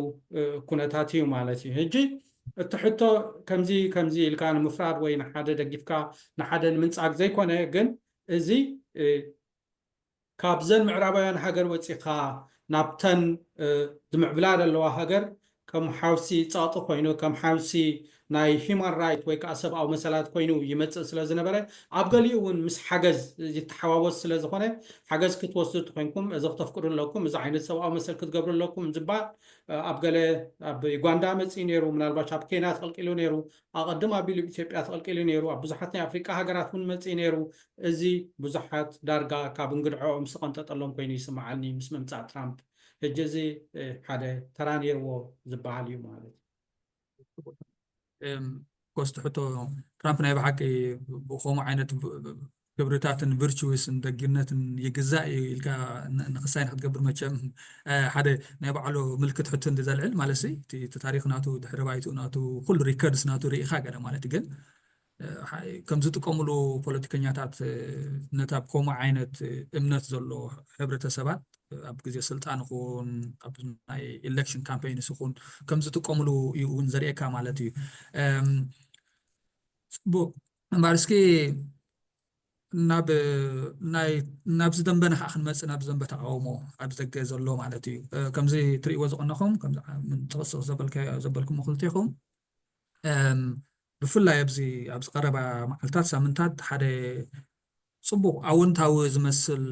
ኩነታት እዩ ማለት እዩ። ሕጂ እቲ ሕቶ ከምዚ ከምዚ ኢልካ ንምፍራድ ወይ ንሓደ ደጊፍካ ንሓደ ንምንፃግ ዘይኮነ፣ ግን እዚ ካብዘን ምዕራባውያን ሃገር ወፂኻ ናብተን ዝምዕብላ ዘለዋ ሃገር ከም ሓውሲ ፀቕጢ ኮይኑ፣ ከም ሓውሲ ናይ ሂማን ራይት ወይ ከዓ ሰብኣዊ መሰላት ኮይኑ ይመፅእ ስለ ዝነበረ፣ ኣብ ገሊኡ እውን ምስ ሓገዝ ይተሓዋወስ ስለ ዝኾነ፣ ሓገዝ ክትወስዱ እንተኮይንኩም እዚ ክተፍቅዱ ኣለኩም፣ እዚ ዓይነት ሰብኣዊ መሰል ክትገብሩ ኣለኩም ዝበሃል ኣብ ገለ ኣብ ዩጋንዳ መፅኡ ነይሩ፣ ምናልባሽ ኣብ ኬንያ ተቐልቂሉ ነይሩ፣ ኣቐድም ኣቢሉ ኣብ ኢትዮጵያ ተቐልቂሉ ነይሩ፣ ኣብ ብዙሓት ናይ ኣፍሪቃ ሃገራት እውን መፅኡ ነይሩ። እዚ ብዙሓት ዳርጋ ካብ እንግድዕኦም ዝተቐንጠጠሎም ኮይኑ ይስምዓኒ ምስ ምምፃእ ትራምፕ። ሕጂ እዚ ሓደ ተራ ነይርዎ ዝበሃል እዩ ማለት እዩ። ኮስቲ ሕቶ ትራምፕ ናይ ብሓቂ ብከምኡ ዓይነት ክብርታትን ቪርቹስን ደግነትን ይግዛእ እዩ ኢልካ ንክሳይ ንክትገብር መቸም ሓደ ናይ ባዕሉ ምልክት ሕቶ እንዲ ዘልዕል ማለት እቲ ታሪክ ናቱ ድሕሪ ባይትኡ ናቱ ኩሉ ሪከርድስ ናቱ ርኢካ ገለ ማለት ግን ከም ዝጥቀምሉ ፖለቲከኛታት ነታ ብከምኡ ዓይነት እምነት ዘሎ ሕብረተሰባት ኣብ ግዜ ስልጣን ይኹን ኣብ ናይ ኢሌክሽን ካምፔይንስ ይኹን ከም ዝጥቀምሉ እዩ እውን ዘርእየካ ማለት እዩ። ፅቡቅ እምበር እስኪ ናብ ናብዚ ደንበና ከዓ ክንመፅእ ናብዚ ደንበ ተቃውሞ ኣብ ደገ ዘሎ ማለት እዩ። ከምዚ ትርእይዎ ዝቀነኹም ከምዚ ጥቅስቅ ዘበልኩ ክልቴኹም ብፍላይ ኣብዚ ኣብዚ ቀረባ መዓልታት ሳምንታት ሓደ ፅቡቅ ኣወንታዊ ዝመስል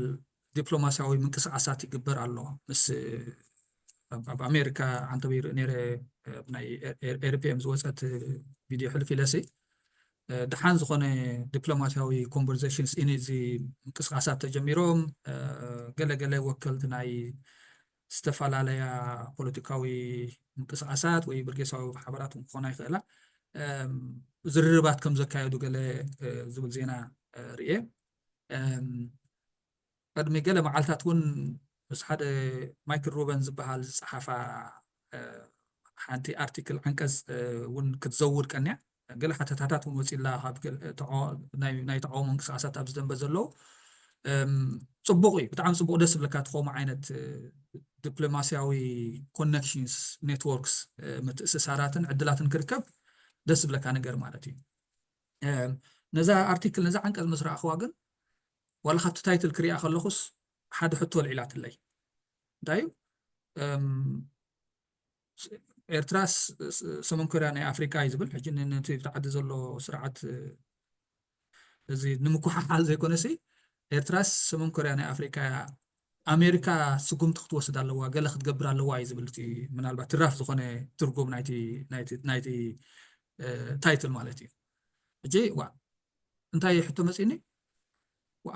ዲፕሎማሲያዊ ምንቅስቃሳት ይግበር ኣሎ ምስ ኣብ ኣሜሪካ ዓንተበ ይርኢ ነይረ ናይ ኤርፒኤም ዝወፀት ቪድዮ ሕልፍ ኢለሲ ደሓን ዝኾነ ዲፕሎማሲያዊ ኮንቨርሴሽንስ ኢኒ እዚ ምንቅስቃሳት ተጀሚሮም ገለገለ ወከልቲ ናይ ዝተፈላለያ ፖለቲካዊ ምንቅስቃሳት ወይ ብርጌሳዊ ሓበራት ክኾና ይኽእላ ዝርርባት ከም ዘካየዱ ገለ ዝብል ዜና ርኤ። ቅድሚ ገለ መዓልታት እውን ምስ ሓደ ማይክል ሩበን ዝበሃል ዝፀሓፋ ሓንቲ ኣርቲክል ዓንቀፅ እውን ክትዘውር ቀንያ ገለ ሓተታታት እውን ወፂላ ናይ ተቃውሞ እንቅስቃሳት ኣብዚ ደንበ ዘለዉ ፅቡቅ እዩ። ብጣዕሚ ፅቡቅ ደስ ዝብለካ ትኸሙ ዓይነት ዲፕሎማሲያዊ ኮነክሽንስ ኔትወርክስ ምትእስሳራትን ዕድላትን ክርከብ ደስ ዝብለካ ነገር ማለት እዩ። ነዛ ኣርቲክል ነዛ ዓንቀፅ ምስ ረኣኽዋ ግን ዋላ ካብቲ ታይትል ክሪኣ ከለኹስ ሓደ ሕቶ ኣልዒላትለይ እንታይ እዩ ኤርትራ ሰሜን ኮርያ ናይ ኣፍሪቃ እዩ ዝብል ሕጂ ነቲ ብቲ ዓዲ ዘሎ ስርዓት እዚ ንምኩሓሓል ዘይኮነሲ ኤርትራስ ሰሜን ኮርያ ናይ ኣፍሪቃ እያ ኣሜሪካ ስጉምቲ ክትወስድ ኣለዋ ገለ ክትገብር ኣለዋ እዩ ዝብል እቲ ምናልባት ትራፍ ዝኾነ ትርጉም ናይቲ ናይቲ ናይቲ ታይትል ማለት እዩ ሕጂ ዋ እንታይ ሕቶ መፂኒ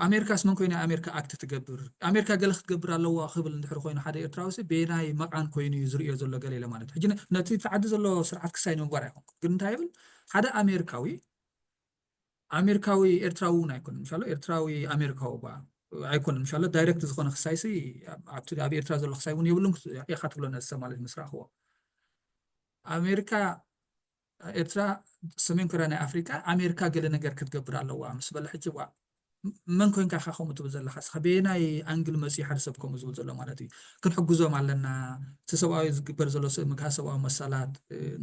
ኣሜሪካስ መን ኮይና ኣሜሪካ ኣክት ትገብር ኣሜሪካ ገለ ክትገብር ኣለዋ ክብል እንድሕር ኮይኑ ሓደ ኤርትራዊ ሰብ ቤናይ መቃን ኮይኑ እዩ ዝርእዮ ዘሎ ገለ ኢለ ማለት ሕጂ ነቲ ተዓዲ ዘሎ ስርዓት ክሳይ ንምግባር ኣይኮንኩ ግን እንታይ ይብል ሓደ ኣሜሪካዊ ኣሜሪካዊ ኤርትራዊ እውን ኣይኮነን ምሻሎ፣ ኤርትራዊ ኣሜሪካዊ ባ ኣይኮነን ምሻሎ። ዳይሬክት ዝኾነ ክሳይሲ ኣብቲ ኣብ ኤርትራ ዘሎ ክሳይ እውን የብሉን ኢኻ ትብሎ ነሰ ማለት ምስ ረኣኽዎ። ኣሜሪካ፣ ኤርትራ ሰሜን ኮርያ ናይ ኣፍሪቃ፣ ኣሜሪካ ገለ ነገር ክትገብር ኣለዋ ምስ በለ ሕጂ ዋ መን ኮይንካ ኢኻ ከምኡ ትብል ዘለኻ? እስኻ በየናይ ኣንግል መፂኡ ሓደ ሰብ ከምኡ ዝብል ዘሎ ማለት እዩ? ክንሕግዞም ኣለና፣ እቲ ሰብኣዊ ዝግበር ዘሎ ስእምካ ሰብኣዊ መሰላት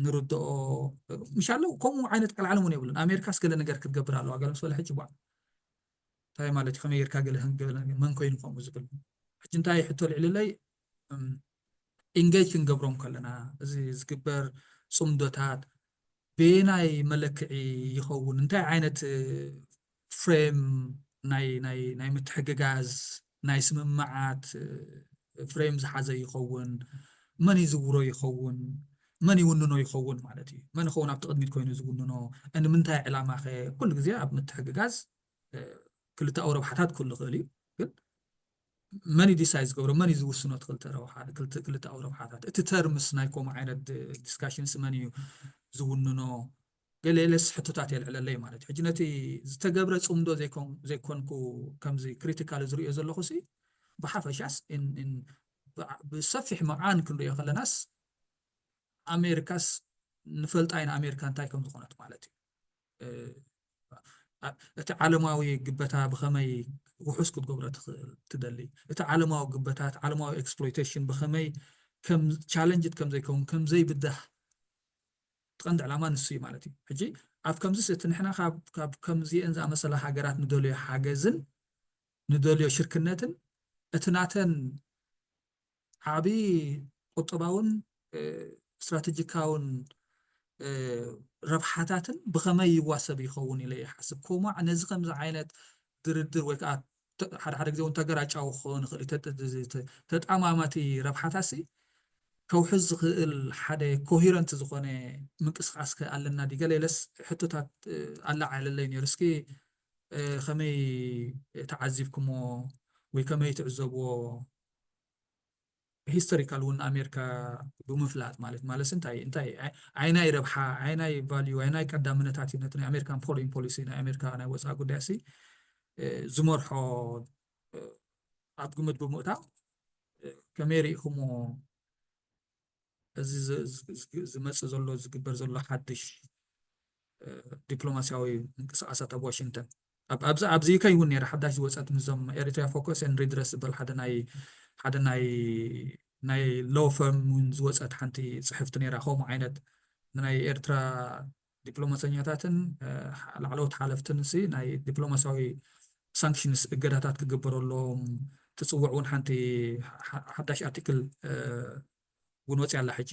ንርድኦ ምሻለው። ከምኡ ዓይነት ቀልዓለም እውን የብሉን። ኣሜሪካስ ገለ ነገር ክትገብር ኣለዋ ገለ ምስ በለ ሕጂ ዋ እንታይ ማለት እዩ? ከመይ ጌርካ ገለ መን ኮይኑ ከምኡ ዝብል? ሕጂ እንታይ ሕቶ ልዕልለይ? ኢንጌጅ ክንገብሮም ከለና እዚ ዝግበር ፅምዶታት በየናይ መለክዒ ይኸውን? እንታይ ዓይነት ፍሬም ናይ ናይ ናይ ምትሕግጋዝ ናይ ስምምዓት ፍሬም ዝሓዘ ይኸውን? መን ይዝውሮ ይኸውን? መን ይውንኖ ይኸውን ማለት እዩ? መን ይኸውን ኣብቲ ቅድሚት ኮይኑ ዝውንኖ? ንምንታይ ዕላማ ኸ? ኩሉ ግዜ ኣብ ምትሕግጋዝ ክልተኣዊ ረብሓታት ክህሉ ይኽእል እዩ። ግን መን እዩ ዲሳይድ ዝገብሮ? መን እዩ ዝውስኖ? ክልተኣዊ ረብሓታት፣ እቲ ተርምስ ናይ ከምኡ ዓይነት ዲስካሽንስ መን እዩ ዝውንኖ? ገለለስ ሕቶታት የልዕለለይ ማለት እዩ። ሕጂ ነቲ ዝተገብረ ፅምዶ ዘይኮንኩ ከምዚ ክሪቲካል ዝርእዮ ዘለኹ ሲ ብሓፈሻስ ብሰፊሕ መቓን ክንሪኦ ከለናስ ኣሜሪካስ ንፈልጣ ኢና ኣሜሪካ እንታይ ከም ዝኾነት ማለት እዩ። እቲ ዓለማዊ ግበታ ብኸመይ ውሑስ ክትገብሮ ትኽእል ትደሊ? እቲ ዓለማዊ ግበታ፣ እቲ ዓለማዊ ኤክስፕሎይቴሽን ብኸመይ ከም ቻለንጅድ ከም ዘይከውን፣ ከም ዘይብዳህ እቲ ቀንዲ ዕላማ ንሱ እዩ ማለት እዩ። ሕጂ ኣብ ከምዚስ እቲ ንሕና ካብ ከምዚአን ዝኣመሰላ ሃገራት ንደልዮ ሓገዝን ንደልዮ ሽርክነትን እቲ ናተን ዓብዪ ቁጠባውን ስትራቴጂካውን ረብሓታትን ብኸመይ ይዋሰብ ይኸውን ኢለ ይሓስብ። ኮማዕ ነዚ ከምዚ ዓይነት ድርድር ወይ ከዓ ሓደ ሓደ ግዜ እውን ተገራጫዊ ክኸውን ይኽእል እዩ። ተጣማማቲ ረብሓታሲ ከውሕዝ ዝኽእል ሓደ ኮሂረንት ዝኾነ ምንቅስቃስ ከ ኣለና ድዩ? ገለ ኢለስ ሕቶታት ኣለዓዕለለይ ነይሩ። እስኪ ከመይ ተዓዚብኩሞ ወይ ከመይ ትዕዘብዎ? ሂስቶሪካል እውን ኣሜሪካ ብምፍላጥ ማለት ማለት እንታይ እንታይ ኣይናይ ረብሓ ኣይናይ ቫልዩ ኣይናይ ቀዳምነታት እዩ ነቲ ናይ ኣሜሪካን ፎሬን ፖሊሲ ናይ ኣሜሪካ ናይ ወፃኢ ጉዳይ ሲ ዝመርሖ ኣብ ግምት ብምእታው ከመይ ርኢኹሞ? እዚ ዝመፅእ ዘሎ ዝግበር ዘሎ ሓድሽ ዲፕሎማሲያዊ ምንቅስቃሳት ኣብ ዋሽንግተን ኣብዚ ከይውን ነረ ሓዳሽ ዝወፀት ምዞም ኤሪትሪያ ፎከስ ን ሪድረስ ዝበል ሓደ ናይ ሓደ ናይ ናይ ሎ ፈርም እውን ዝወፀት ሓንቲ ፅሕፍቲ ነራ ከምኡ ዓይነት ናይ ኤርትራ ዲፕሎማሰኛታትን ላዕለዎት ሓለፍትን ሲ ናይ ዲፕሎማሲያዊ ሳንክሽንስ እገዳታት ክግበረሎም ትፅውዕ እውን ሓንቲ ሓዳሽ ኣርቲክል እውን ወፅያ ኣላ ሕጂ።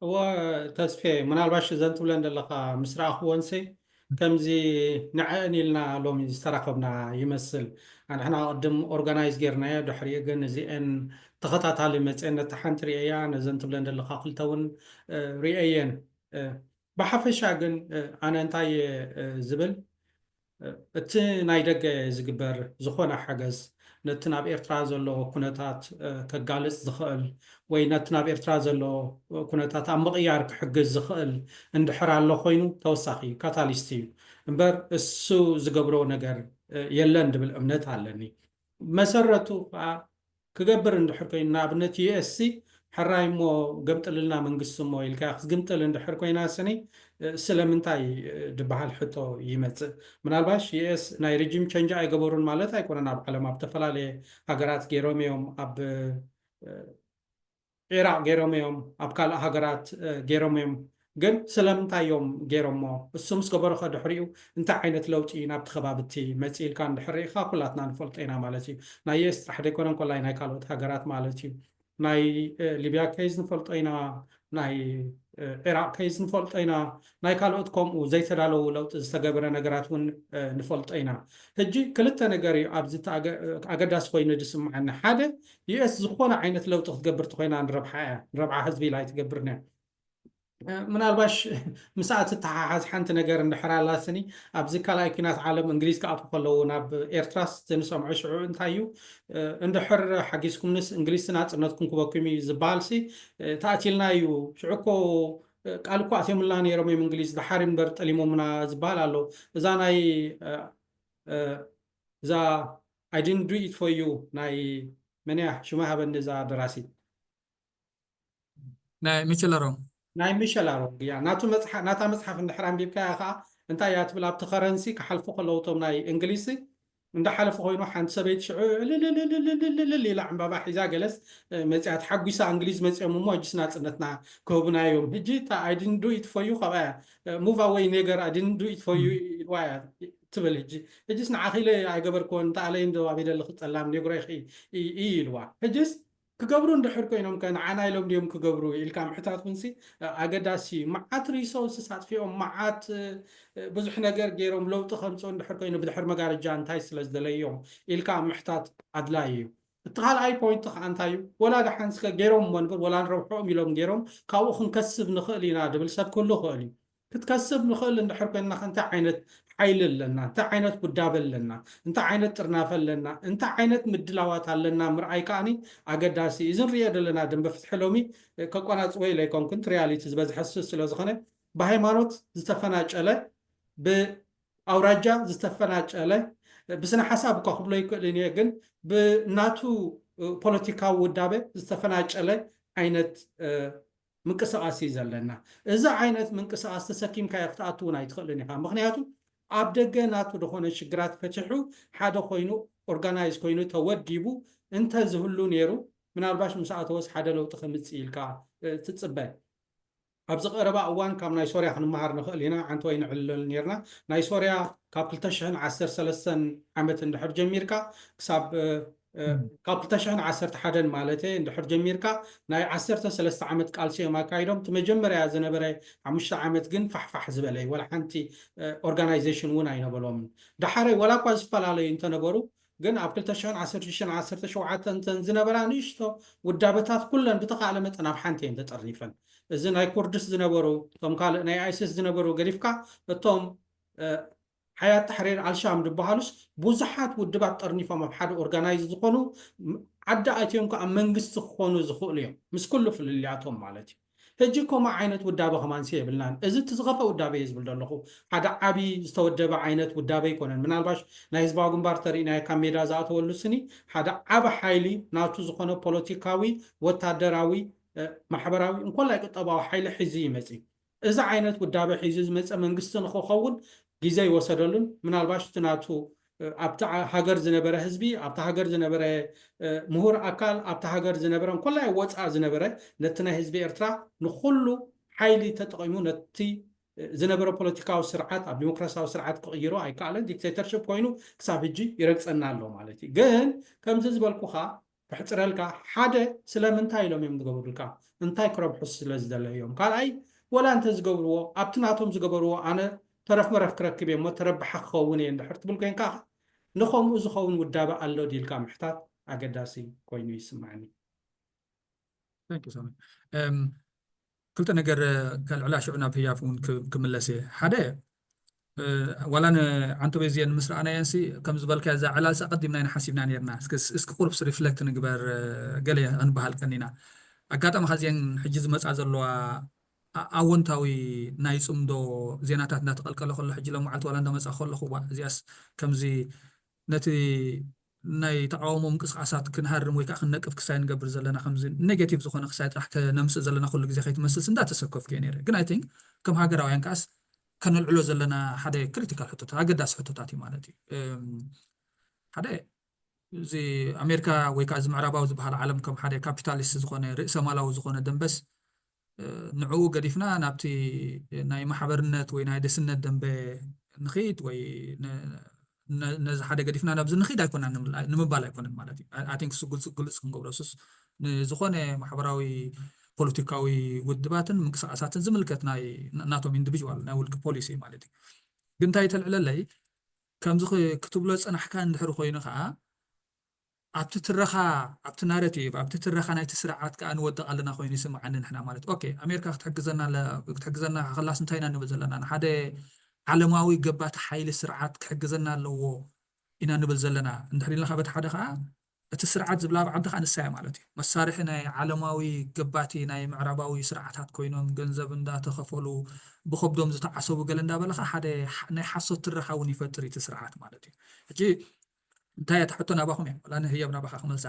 እወ ተስፌ፣ ምናልባሽ እዘን ትብለን ዘለኻ ምስ ረኣኽወንሲ ከምዚ ንዐአን ኢልና ሎሚ ዝተራኸብና ይመስል። ኣንሕና ቅድም ኦርጋናይዝ ጌርናዮ፣ ድሕሪኡ ግን እዚአን ተኸታታሊ መፅአን ነታ ሓንቲ ርእየያ፣ ነዘን ትብለን ዘለኻ ክልተ እውን ርእየየን። ብሓፈሻ ግን ኣነ እንታይ ዝብል እቲ ናይ ደገ ዝግበር ዝኾነ ሓገዝ ነቲ ናብ ኤርትራ ዘሎ ኩነታት ከጋልጽ ዝኽእል ወይ ነቲ ናብ ኤርትራ ዘሎ ኩነታት ኣብ ምቕያር ክሕግዝ ዝኽእል እንድሕር ኣሎ ኮይኑ ተወሳኺ እዩ፣ ካታሊስት እዩ። እምበር እሱ ዝገብሮ ነገር የለን ድብል እምነት ኣለኒ። መሰረቱ ከዓ ክገብር እንድሕር ኮይኑ ንኣብነት ዩኤስ ሲ ሕራይ እሞ ገምጥልልና መንግስቲ እሞ ኢልካ ክትግምጥል እንድሕር ኮይና ስኒ ስለምንታይ ድበሃል ሕቶ ይመፅእ። ምናልባሽ ዩኤስ ናይ ሪጂም ቸንጅ ኣይገበሩን ማለት ኣይኮነን። ኣብ ዓለም ኣብ ዝተፈላለየ ሃገራት ገይሮም እዮም፣ ኣብ ዒራቅ ገይሮም እዮም፣ ኣብ ካልእ ሃገራት ገይሮም እዮም። ግን ስለምንታይ እዮም ገይሮሞ? እሱ ምስ ገበሩ ከ ድሕሪኡ እንታይ ዓይነት ለውጢ እዩ ናብቲ ከባቢ እቲ መፂእ ኢልካ እንድሕር ርኢኻ ኩላትና ንፈልጦ ኢና ማለት እዩ። ናይ ዩኤስ ጥራሕ ደይኮነ እንኮላይ ናይ ካልኦት ሃገራት ማለት እዩ። ናይ ሊብያ ኬዝ ንፈልጦ ኢና፣ ናይ ዒራቅ ኬዝ ንፈልጦ ኢና፣ ናይ ካልኦት ከምኡ ዘይተዳለዉ ለውጢ ዝተገበረ ነገራት እውን ንፈልጦ ኢና። ሕጂ ክልተ ነገር እዩ ኣብዚ ኣገዳሲ ኮይኑ ዝስምዓኒ። ሓደ ዩኤስ ዝኾነ ዓይነት ለውጢ ክትገብር ተኮይና ንረብሓ እያ፣ ንረብሓ ህዝቢ ኢላ ኣይትገብርን እያ። ምናልባሽ ምስኣ ትተሓሓዝ ሓንቲ ነገር እንድሕር ኣላስኒ ኣብዚ ካልኣይ ኩናት ዓለም እንግሊዝ ክኣትዉ ከለዉ ናብ ኤርትራስ እቲ ንሰምዖ ሽዑ እንታይ እዩ እንድሕር ሓጊዝኩምንስ እንግሊዝ ናፅነትኩም ክበኩም እዩ ዝበሃል ሲ ተኣቲልና እዩ። ሽዑ እኮ ቃል እኳ ኣትዮምልና ነይሮም እዮም እንግሊዝ፣ ድሓር እምበር ጠሊሞምና ዝበሃል ኣሎ። እዛ ናይ እዛ I didn't do it for you ናይ መን እያ ሽማ ሃበኒ እዛ ደራሲት ናይ ሚቸል ሮም ናይ ሚሸል ኣሮንግ እያ። ናቱ መጽሓ ናታ መጽሓፍ እንድሕር ኣንቢብካያ ከዓ እንታይ እያ ትብል? ኣብቲ ከረንሲ ክሓልፉ ከለዉ እቶም ናይ እንግሊዝ እንዳሓለፉ ኮይኑ ሓንቲ ሰበይቲ ሽዑ እልልልልልልልል ኢላ ዕምባባ ሒዛ ገለስ መፅያ ተሓጒሳ እንግሊዝ መፅኦም እሞ ሕጅስ ናፅነትና ክህቡና እዮም። ሕጂ እታ I didn't do it for you ካብኣ እያ move away ነገር I didn't do it for you ኢልዋ እያ ትብል። ሕጂ ሕጅስ ንዓኺለ ኣይገበርክዎን እንተኣለይ እንዶ ኣብ ይደልኽ ፀላም ኔግሮ ኢኺ ኢልዋ። ሕጅስ ክገብሩ እንድሕር ኮይኖም ከ ንዓና ኢሎም ድዮም ክገብሩ ኢልካ ምሕታት ኩንሲ ኣገዳሲ እዩ። መዓት ሪሶርስስ ኣጥፊኦም መዓት ብዙሕ ነገር ገይሮም ለውጢ ከምፅኡ እንድሕር ኮይኑ ብድሕር መጋረጃ እንታይ ስለ ዝደለዮም ኢልካ ምሕታት ኣድላይ እዩ። እቲ ካልኣይ ፖይንት ከዓ እንታይ እዩ? ወላ ደሓን ስከ ገይሮም እሞ ንበር ወላ ንረብሖም ኢሎም ገይሮም ካብኡ ክንከስብ ንኽእል ኢና ድብል ሰብ ክህሉ ይኽእል እዩ። ክትከስብ ንኽእል እንድሕር ኮይንና እንታይ ዓይነት ሓይሊ ኣለና፣ እንታይ ዓይነት ውዳበ ኣለና፣ እንታይ ዓይነት ጥርናፈ ኣለና፣ እንታይ ዓይነት ምድላዋት ኣለና ምርኣይ ከዓኒ ኣገዳሲ እዩ። እዚ ንሪኦ ዘለና ደንበ ፍትሒ ሎሚ ከቆናፅቦ ኢለ ኣይኮንኩን፣ እቲ ሪያሊቲ ዝበዝሐ እሱ ስለ ዝኾነ ብሃይማኖት ዝተፈናጨለ፣ ብኣውራጃ ዝተፈናጨለ፣ ብስነ ሓሳብ እኳ ክብሎ ይክእልን እየ፣ ግን ብናቱ ፖለቲካዊ ውዳበ ዝተፈናጨለ ዓይነት ምንቅስቃስ እዩ ዘለና። እዚ ዓይነት ምንቅስቃስ ተሰኪምካዮ ክትኣቱ እውን ኣይትኽእልን ኢኻ። ምክንያቱ ኣብ ደገ ናቱ ዝኾነ ሽግራት ፈቲሑ ሓደ ኮይኑ ኦርጋናይዝ ኮይኑ ተወዲቡ እንተ ዝህሉ ነይሩ ምናልባሽ ምስ ኣተወስ ሓደ ለውጢ ከምፅእ ኢልካ ትፅበ። ኣብዚ ቀረባ እዋን ካብ ናይ ሶርያ ክንመሃር ንኽእል ኢና። ዓንተ ወይ ንዕልል ነርና። ናይ ሶርያ ካብ ክልተ ሽሕን ዓሰርተ ሰለስተን ዓመት እንድሕር ጀሚርካ ክሳብ ካብ ክልተ ሽሕን ዓሰርተ ሓደን ማለት እንድሕር ጀሚርካ ናይ ዓሰርተ ሰለስተ ዓመት ቃልሲ እዮም ኣካይዶም። እቲ መጀመርያ ዝነበረ ሓሙሽተ ዓመት ግን ፋሕፋሕ ዝበለ ወላ ሓንቲ ኦርጋናይዜሽን እውን ኣይነበሎምን። ዳሓረይ ወላ እኳ ዝፈላለዩ እንተነበሩ ግን ኣብ ክልተ ሽሕን ዓሰርተ ሽዱሽተን ዓሰርተ ሸውዓተን እተን ዝነበራ ንእሽቶ ውዳበታት ኩለን ብተኻእለ መጠን ኣብ ሓንቲ እየን ተጠርኒፈን። እዚ ናይ ኩርድስ ዝነበሩ እቶም ካልእ ናይ ኣይስስ ዝነበሩ ገዲፍካ እቶም ሓያት ታሕሪር ኣልሻም ዝበሃሉስ ብዙሓት ውድባት ጠርኒፎም ኣብ ሓደ ኦርጋናይዝ ዝኾኑ ዓዲ ኣትዮም ከዓ መንግስቲ ክኾኑ ዝኽእሉ እዮም ምስ ኩሉ ፍልልያቶም ማለት እዩ። ሕጂ ከምኡ ዓይነት ውዳበ ከማንሲ የብልናን። እዚ እቲ ዝኸፈ ውዳበ እየ ዝብል ዘለኹ። ሓደ ዓብዪ ዝተወደበ ዓይነት ውዳበ ኣይኮነን። ምናልባሽ ናይ ህዝባዊ ግንባር ተርእናዮ ካብ ሜዳ ዝኣተወሉ ስኒ ሓደ ዓቢ ሓይሊ ናቱ ዝኾነ ፖለቲካዊ፣ ወታደራዊ፣ ማሕበራዊ እንኮላይ ቁጠባዊ ሓይሊ ሒዙ ይመጽእ። እዚ ዓይነት ውዳበ ሒዙ ዝመፀ መንግስቲ ንክኸውን ግዜ ይወሰደሉን ምናልባሽ እቲ ናቱ ኣብቲ ሃገር ዝነበረ ህዝቢ ኣብቲ ሃገር ዝነበረ ምሁር ኣካል ኣብቲ ሃገር ዝነበረ እንኮላይ ወፃእ ዝነበረ ነቲ ናይ ህዝቢ ኤርትራ ንኩሉ ሓይሊ ተጠቂሙ ነቲ ዝነበረ ፖለቲካዊ ስርዓት ኣብ ዲሞክራሲያዊ ስርዓት ክቕይሮ ኣይከኣለን። ዲክቴተርሽፕ ኮይኑ ክሳብ ሕጂ ይረግፀና ኣሎ ማለት እዩ። ግን ከምዚ ዝበልኩኻ ከሕፅረልካ ሓደ ስለምንታይ ኢሎም እዮም ዝገብሩልካ እንታይ ክረብሑ ስለ ዝደለዮም ካልኣይ ወላ እንተ ዝገብርዎ ኣብቲ ናቶም ዝገበርዎ ኣነ ተረፍ መረፍ ክረክብ እየ እሞ ተረባሓ ክኸውን እየ እንድሕር ትብል ኮይንካ ንኸምኡ ዝኸውን ውዳበ ኣሎ ዲልካ ምሕታት ኣገዳሲ ኮይኑ ይስማዕኒ። ክልተ ነገር ከልዕላ ሽዑ ናብ ህያፍ እውን ክምለስ እየ ሓደ ዋላ ንዓንተበይ እዚአን ምስ ረኣናየን ሲ ከም ዝበልካዮ እዛ ዕላልሲ ኣቐዲምና ኢና ሓሲብና ነርና እስኪ ቁሩብስ ሪፍለክት ንግበር ገለ ክንበሃል ቀኒና ኣጋጣሚ ካዚአን ሕጂ ዝመፃ ዘለዋ ኣወንታዊ ናይ ፅምዶ ዜናታት እንዳተቐልቀለ ከሎ ሕጂ ሎም መዓልቲ ዋላ እንዳመፃ ከለኹ ዋ እዚኣስ ከምዚ ነቲ ናይ ተቃውሞ ምንቅስቃሳት ክንሃርም ወይ ከዓ ክንነቅፍ ክሳይ ንገብር ዘለና ከምዚ ኔጌቲቭ ዝኾነ ክሳይ ጥራሕ ከነምፅእ ዘለና ኩሉ ግዜ ከይትመስልስ እንዳተሰከፍኩ እየ ነይረ ግን ኣይ ቲንክ ከም ሃገራውያን ከዓስ ከነልዕሎ ዘለና ሓደ ክሪቲካል ሕቶታት ኣገዳሲ ሕቶታት እዩ ማለት እዩ ሓደ እዚ ኣሜሪካ ወይ ከዓ እዚ ምዕራባዊ ዝበሃል ዓለም ከም ሓደ ካፒታሊስት ዝኾነ ርእሰ ማላዊ ዝኾነ ደንበስ ንዕኡ ገዲፍና ናብቲ ናይ ማሕበርነት ወይ ናይ ደስነት ደንበ ንኽድ ወይ ነዚ ሓደ ገዲፍና ናብዚ ንኽድ ኣይኮና ንምባል ኣይኮነን ማለት እዩ ኣቲንክ ሱ ግልፅ ግልፅ ክንገብሮ ሱስ ንዝኾነ ማሕበራዊ ፖለቲካዊ ውድባትን ምንቅስቃሳትን ዝምልከት ናይ ናቶም ኢንዲቪዋል ናይ ውልቂ ፖሊሲ ማለት እዩ ግን እንታይ ተልዕለለይ ከምዚ ክትብሎ ፀናሕካ እንድሕር ኮይኑ ከዓ ኣብቲ ትረኻ ኣብቲ ናረቲቭ ኣብቲ ትረኻ ናይቲ ስርዓት ከዓ ንወድቕ ኣለና ኮይኑ ይስምዓኒ ንሕና ማለት ኦኬ ኣሜሪካ ክትሕግዘና ክትሕግዘና ከላስ እንታይ ኢና ንብል ዘለና ንሓደ ዓለማዊ ገባቲ ሓይሊ ስርዓት ክሕግዘና ኣለዎ ኢና ንብል ዘለና እንድሕር ኢልና በቲ ሓደ ከዓ እቲ ስርዓት ዝብላ ኣብ ዓዲ ከዓ ንሳ እያ ማለት እዩ። መሳርሒ ናይ ዓለማዊ ገባቲ ናይ ምዕራባዊ ስርዓታት ኮይኖም ገንዘብ እንዳተኸፈሉ ብኸብዶም ዝተዓሰቡ ገለ እንዳበለኻ ሓደ ናይ ሓሶት ትረኻ እውን ይፈጥር እቲ ስርዓት ማለት እዩ። ሕጂ እንታይ እያ ትሕቶ ናባኹም እያ፣ ዋላ ንህያብ ናባኻ ክመልሳ።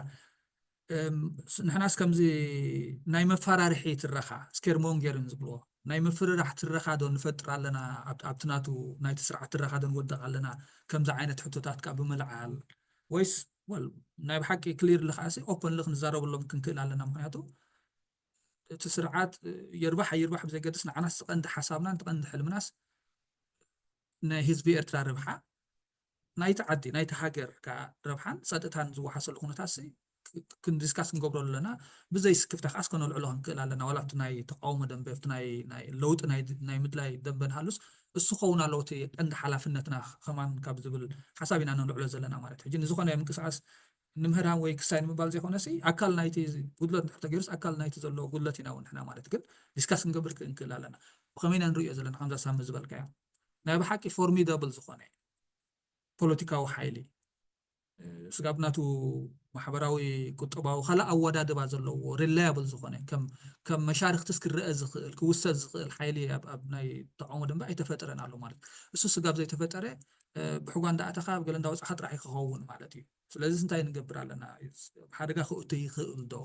ንሕናስ ከምዚ ናይ መፈራርሒ ትረኻ፣ ስኬርሞንጌርን ዝብልዎ ናይ ምፍርራሕ ትረኻ ዶ ንፈጥር ኣለና ኣብቲ ናቱ ናይቲ ስርዓት ትረኻ ዶ ንወደቕ ኣለና? ከምዚ ዓይነት ሕቶታት ከዓ ብምልዓል ወይስ ናይ ብሓቂ ክሊር ልኽኣሲ ኦፐን ልክ ንዛረበሎም ክንክእል ኣለና? ምክንያቱ እቲ ስርዓት ይርባሕ ኣይርባሕ ብዘይገድስ ንዓናስ ቀንዲ ሓሳብናን ቀንዲ ሕልምናስ ናይ ህዝቢ ኤርትራ ረብሓ ናይቲ ዓዲ ናይቲ ሃገር ከዓ ረብሓን ፀጥታን ዝወሓሰሉ ኩነታት ክንዲስካስ ክንገብሮ ኣለና። ብዘይ ስክፍታ ከዓስ ከነልዕሎ ክንክእል ኣለና። ዋላ ኣብቲ ናይ ተቃውሞ ደንበ ኣብቲ ናይ ለውጢ ናይ ምድላይ ደንበ ንሃሉስ እሱ ኸውን ኣለዎ እቲ ቀንዲ ሓላፍነትና ከማን ካብ ዝብል ሓሳብ ኢና ነልዕሎ ዘለና ማለት ሕጂ ንዝኾነ ምንቅስቃስ ንምህራም ወይ ክሳይ ንምባል ዘይኮነሲ ኣካል ናይቲ ጉድለት እንድሕር ተገይሩስ ኣካል ናይቲ ዘሎ ጉድለት ኢና እውን ንሕና ማለት ግን ዲስካስ ክንገብር ክንክእል ኣለና። ብኸመይ ኢና ንርእዮ ዘለና ከምዛ ሳሚ ዝበልካዮ ናይ ብሓቂ ፎርሚደብል ዝኾነ ፖለቲካዊ ሓይሊ ስጋብ ናቱ ማሕበራዊ ቁጠባዊ ካልእ ኣወዳድባ ዘለዎ ሪላያብል ዝኾነ ከም መሻርክትስ ክረአ ዝኽእል ክውሰድ ዝኽእል ሓይሊ ኣብ ናይ ተቃውሞ ደንበ ኣይተፈጠረን ኣሎ ማለት እሱ ስጋብ ዘይተፈጠረ ብሕጓ እንዳኣተኻ ኣብ ገለ እንዳወፃኻ ጥራሕ ክኸውን ማለት እዩ። ስለዚ እንታይ ንገብር ኣለና? ሓደጋ ክእቱ ይኽእል ዶ?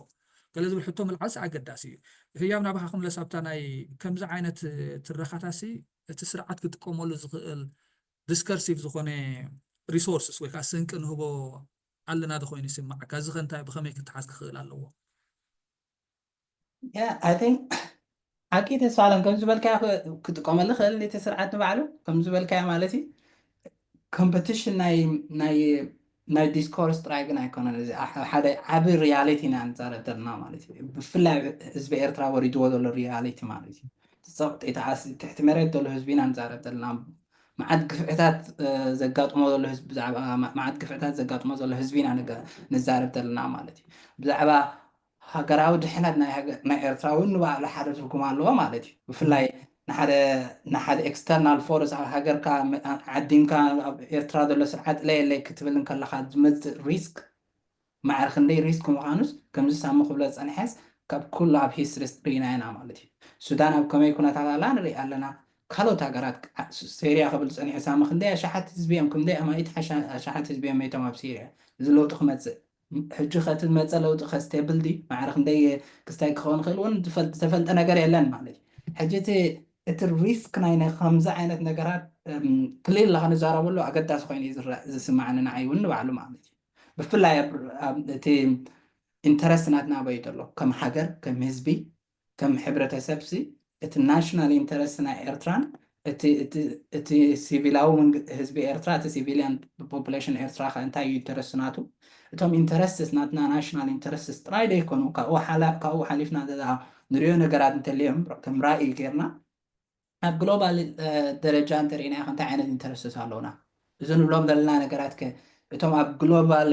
ገለ ዝብል ሕቶ ምልዓልሲ ኣገዳሲ እዩ። ህያብ ናባኻ ክምለስ ኣብታ ናይ ከምዚ ዓይነት ትረኻታሲ እቲ ስርዓት ክጥቀመሉ ዝኽእል ዲስከርሲቭ ዝኾነ ሪሶርስስ ወይ ከዓ ስንቂ ንህቦ ኣለና ዶ ኮይኑ ይስማዓካ? እዚ ከ እንታይ ብኸመይ ክተሓዝ ክኽእል ኣለዎ? Yeah, I think ሓቂ ተስፋለም ከም ዝበልካዮ ክጥቀመሉ ክእል እቲ ስርዓት ንባዕሉ ከም ዝበልካዮ ማለት እዩ። ኮምፐቲሽን ናይ ናይ ናይ ዲስኮርስ ጥራይ ግን ኣይኮነን። እዚ ሓደ ዓቢ ሪያሊቲ ኢና ንዛረብ ዘለና ማለት እዩ። ብፍላይ ህዝቢ ኤርትራ ወሪድዎ ዘሎ ሪያሊቲ ማለት እዩ። ጸቕጢ ትሕቲ መሬት ዘሎ ህዝቢ ኢና ንዛረብ ዘለና። መዓት ግፍዕታት ዘጋጥሞ ዘሎ ህዝቢ ብዛዕባ መዓት ግፍዕታት ዘጋጥሞ ዘሎ ህዝቢ ኢና ንዛረብ ዘለና ማለት እዩ። ብዛዕባ ሃገራዊ ድሕነት ናይ ኤርትራ እውን ንባዕሉ ሓደ ትርጉም ኣለዎ ማለት እዩ። ብፍላይ ንሓደ ንሓደ ኤክስተርናል ፎርስ ኣብ ሃገርካ ዓዲምካ ኣብ ኤርትራ ዘሎ ስርዓት ለየለይ ክትብል እንከለካ ዝመፅእ ሪስክ ማዕረ ክንደይ ሪስክ ምዃኑስ ከምዚ ሳሚ ክብሎ ዝፀንሐስ ካብ ኩሉ ኣብ ሂስትሪስ ርኢና ኢና ማለት እዩ። ሱዳን ኣብ ከመይ ኩነታት ኣላ ንርኢ ኣለና። ካልኦት ሃገራት ሴርያ ክብል ፀኒሑ ሳሚ ክንደይ ኣሻሓት ህዝቢ እዮም ክንደይ ኣማኢት ኣሻሓት ህዝቢ እዮም መይቶም ኣብ ሴርያ እዚ ለውጢ ክመፅእ ሕጂ ከቲ ዝመፀ ለውጢ ከ ስቴብል ድዩ ማዕረ ክንደይ ክስታይ ክኸውን ይኽእል እውን ዝተፈልጠ ነገር የለን ማለት እዩ። ሕጂ እቲ እቲ ሪስክ ናይ ናይ ከምዚ ዓይነት ነገራት ክሊል ኢልካ ንዛረበሉ ኣገዳሲ ኮይኑ እዩ ዝስማዓኒ ንዓይ እውን ንባዕሉ ማለት እዩ። ብፍላይ እቲ ኢንተረስት ናትና ኣበይ ዘሎ ከም ሃገር ከም ህዝቢ ከም ሕብረተሰብ ሲ እቲ ናሽናል ኢንተረስት ናይ ኤርትራን እቲ ሲቪላዊ ህዝቢ ኤርትራ እቲ ሲቪሊያን ፖፑሌሽን ኤርትራ ከ እንታይ እዩ ኢንተረስት ናቱ? እቶም ኢንተረስትስ ናትና ናሽናል ኢንተረስትስ ጥራይ ዶ ይኮኑ? ካብኡ ሓሊፍና ንሪኦ ነገራት እንተልዮም ከም ራእይ ጌርና ኣብ ግሎባል ደረጃ እንተርኢናዮ እንታይ ዓይነት ኢንተረስትስ ኣለውና? እዚ ንብሎም ዘለና ነገራት ከ እቶም ኣብ ግሎባል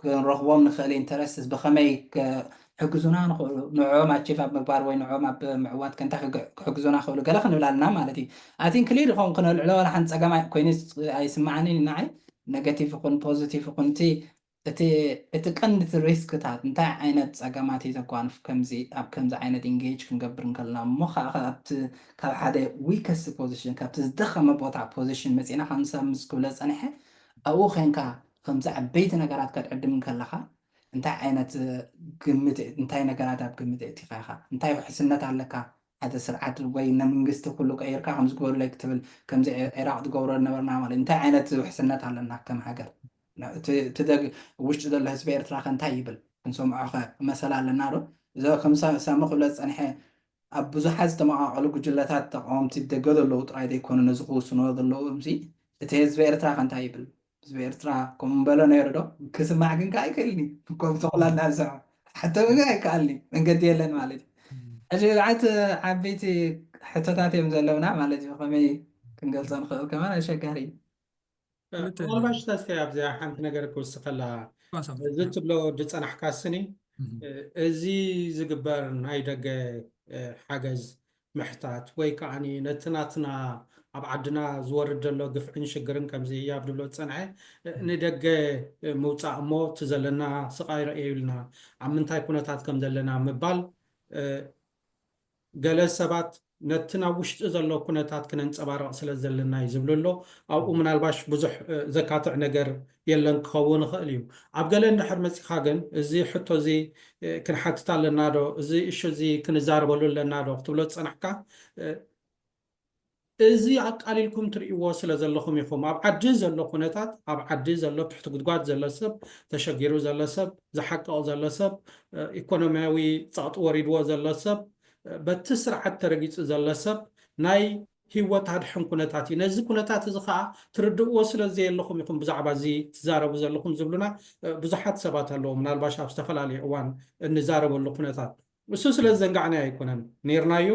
ክንረኽቦም ንኽእል ኢንተረስትስ ብኸመይ ክሕግዙና ንኽእሉ ንዕኦም ኣቺቭ ኣብ ምግባር ወይ ንዕኦም ኣብ ምዕዋት ከንታ ክሕግዙና ክእሉ ገለ ክንብል ኣለና ማለት እዩ። ኣቲን ክሊር ኾም ክነልዕሎ ዋላ ሓንቲ ፀገም ኮይኑ ኣይስማዓኒ ንዓይ። ኔጋቲቭ ይኹን ፖዚቲቭ ይኹን እቲ እቲ እቲ ቀንዲ እቲ ሪስክታት እንታይ ዓይነት ፀገማት እዩ ዘጓንፍ ከምዚ ኣብ ከምዚ ዓይነት ኢንጌጅ ክንገብር እንከለና እሞ ከዓ ካብቲ ካብ ሓደ ዊከስት ፖዚሽን ካብቲ ዝደኸመ ቦታ ፖዚሽን መፂና ከምዚ ምስ ክብለ ፀንሐ ኣብኡ ኮንካ ከምዚ ዓበይቲ ነገራት ከትዕድም እንከለካ እንታይ ዓይነት ግምት እንታይ ነገራት ኣብ ግምት የእቲኻ ኢኻ እንታይ ውሕስነት ኣለካ ሓደ ስርዓት ወይ ንመንግስቲ ኩሉ ቀይርካ ከምዚ ግበሩለይ ክትብል ከምዚ ዒራቅ ዝገብሮ ዝነበርና ማለት እንታይ ዓይነት ውሕስነት ኣለና ከም ሃገር እቲ ደግ ውሽጢ ዘሎ ህዝቢ ኤርትራ ከ እንታይ ይብል ክንሰምዖ ከ መሰል ኣለና ዶ እዚ ከም ሳሚ ክብሎ ዝፀንሐ ኣብ ብዙሓት ዝተመቃቀሉ ጉጅለታት ተቃወምቲ ደገ ዘለዉ ጥራይ ዘይኮኑ ነዚ ክውስንዎ ዘለዉ እዚ እቲ ህዝቢ ኤርትራ ከ እንታይ ይብል ህዝቢ ኤርትራ ከምኡ ምበሎ ነይሩ ዶ ክስማዕ ግን ከ ኣይክእልኒ ከም ተኩላና ዝሰምዖ ሕቶ ግን ኣይከኣልኒ መንገዲ የለን ማለት እዩ ሕጂ ብዓት ዓበይቲ ሕቶታት እዮም ዘለውና ማለት እዩ ከመይ ክንገልፆ ንኽእል ከማን ኣሸጋሪ እዩ ምናልባሽ ተስፋ ኣብዚኣ ሓንቲ ነገር ክውስኸላ እዚ ትብሎ ዝፀናሕካ ስኒ እዚ ዝግበር ናይ ደገ ሓገዝ ምሕታት ወይ ከዓ ነቲ ናትና ኣብ ዓድና ዝወርድ ዘሎ ግፍዕን ሽግርን ከምዚ ህያብ ዝብሎ ዝጸንሐ ንደገ ምውጻእ እሞ እቲ ዘለና ስቓይ ረእየዩልና ኣብ ምንታይ ኩነታት ከም ዘለና ምባል ገለ ሰባት ነቲ ናብ ውሽጢ ዘሎ ኩነታት ክነንጸባርቕ ስለ ዘለና እዩ ዝብሉ ኣሎ። ኣብኡ ምናልባሽ ብዙሕ ዘካትዕ ነገር የለን ክኸውን ይኽእል እዩ። ኣብ ገለ እንድሕር መጺኻ ግን እዚ ሕቶ እዚ ክንሓትት ኣለና ዶ፣ እዚ እሹ እዚ ክንዛረበሉ ኣለና ዶ ክትብሎ ዝጸናሕካ እዚ ኣቃሊልኩም ትርእይዎ ስለ ዘለኹም ኢኹም። ኣብ ዓዲ ዘሎ ኩነታት፣ ኣብ ዓዲ ዘሎ ትሕቲ ጉድጓድ ዘሎ ሰብ፣ ተሸጊሩ ዘሎ ሰብ፣ ዝሓቅቕ ዘሎ ሰብ፣ ኢኮኖሚያዊ ጸቕጢ ወሪድዎ ዘሎ ሰብ፣ በቲ ስርዓት ተረጊጹ ዘሎ ሰብ ናይ ህይወት ኣድሕን ኩነታት እዩ። ነዚ ኩነታት እዚ ኸዓ ትርድእዎ ስለ ዘየለኹም ኢኹም ብዛዕባ እዚ ትዛረቡ ዘለኹም ዝብሉና ብዙሓት ሰባት ኣለዉ። ምናልባሽ ኣብ ዝተፈላለየ እዋን እንዛረበሉ ኩነታት እሱ ስለ ዝዘንጋዕናዮ ኣይኮነን። ነይርናዮ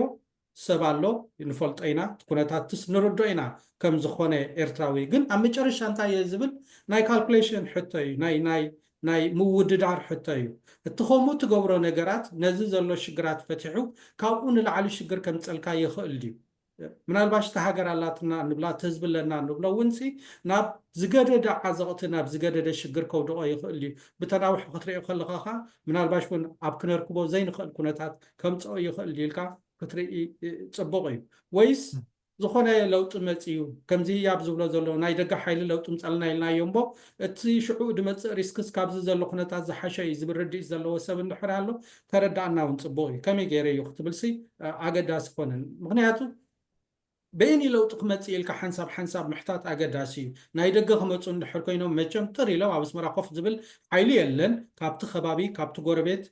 ሰብ ኣሎ ንፈልጦ ኢና፣ እቲ ኩነታትስ ንርዶ ኢና ከም ዝኾነ ኤርትራዊ። ግን ኣብ መጨረሻ እንታይ እየ ዝብል ናይ ካልኩሌሽን ሕቶ እዩ፣ ናይ ናይ ናይ ምውድዳር ሕቶ እዩ። እቲ ከምኡ ትገብሮ ነገራት ነዚ ዘሎ ሽግራት ፈቲሑ ካብኡ ንላዕሊ ሽግር ከምፀልካ ይኽእል ድዩ? ምናልባሽ እቲ ሃገር ኣላትና እንብላ እቲ ህዝቢ ኣለና እንብሎ እውን ሲ ናብ ዝገደደ ዓዘቕቲ ናብ ዝገደደ ሽግር ከውድቖ ይኽእል ድዩ? ብተናውሒ ክትሪኦ ከለኻ ኸዓ ምናልባሽ እውን ኣብ ክነርክቦ ዘይንኽእል ኩነታት ከምፅኦ ይኽእል ድዩ ኢልካ ክትርኢ ፅቡቕ እዩ። ወይስ ዝኾነ ለውጢ መፅዩ ከምዚ ህያብ ዝብሎ ዘሎ ናይ ደገ ሓይሊ ለውጢ ምፀልና ኢልናዮ እምቦ እቲ ሽዑ ድመፅእ ሪስክስ ካብዚ ዘሎ ኩነታት ዝሓሸ እዩ ዝብል ርድኢት ዘለዎ ሰብ እንድሕር ኣሎ ተረዳእና እውን ፅቡቕ እዩ። ከመይ ገይረ እዩ ክትብልሲ ኣገዳሲ ኮነን። ምክንያቱ በይኒ ለውጢ ክመፅእ ኢልካ ሓንሳብ ሓንሳብ ምሕታት ኣገዳሲ እዩ። ናይ ደገ ክመፁ እንድሕር ኮይኖም መቸም ጥር ኢሎም ኣብ ኣስመራ ኮፍ ዝብል ሓይሊ የለን። ካብቲ ከባቢ ካብቲ ጎረቤት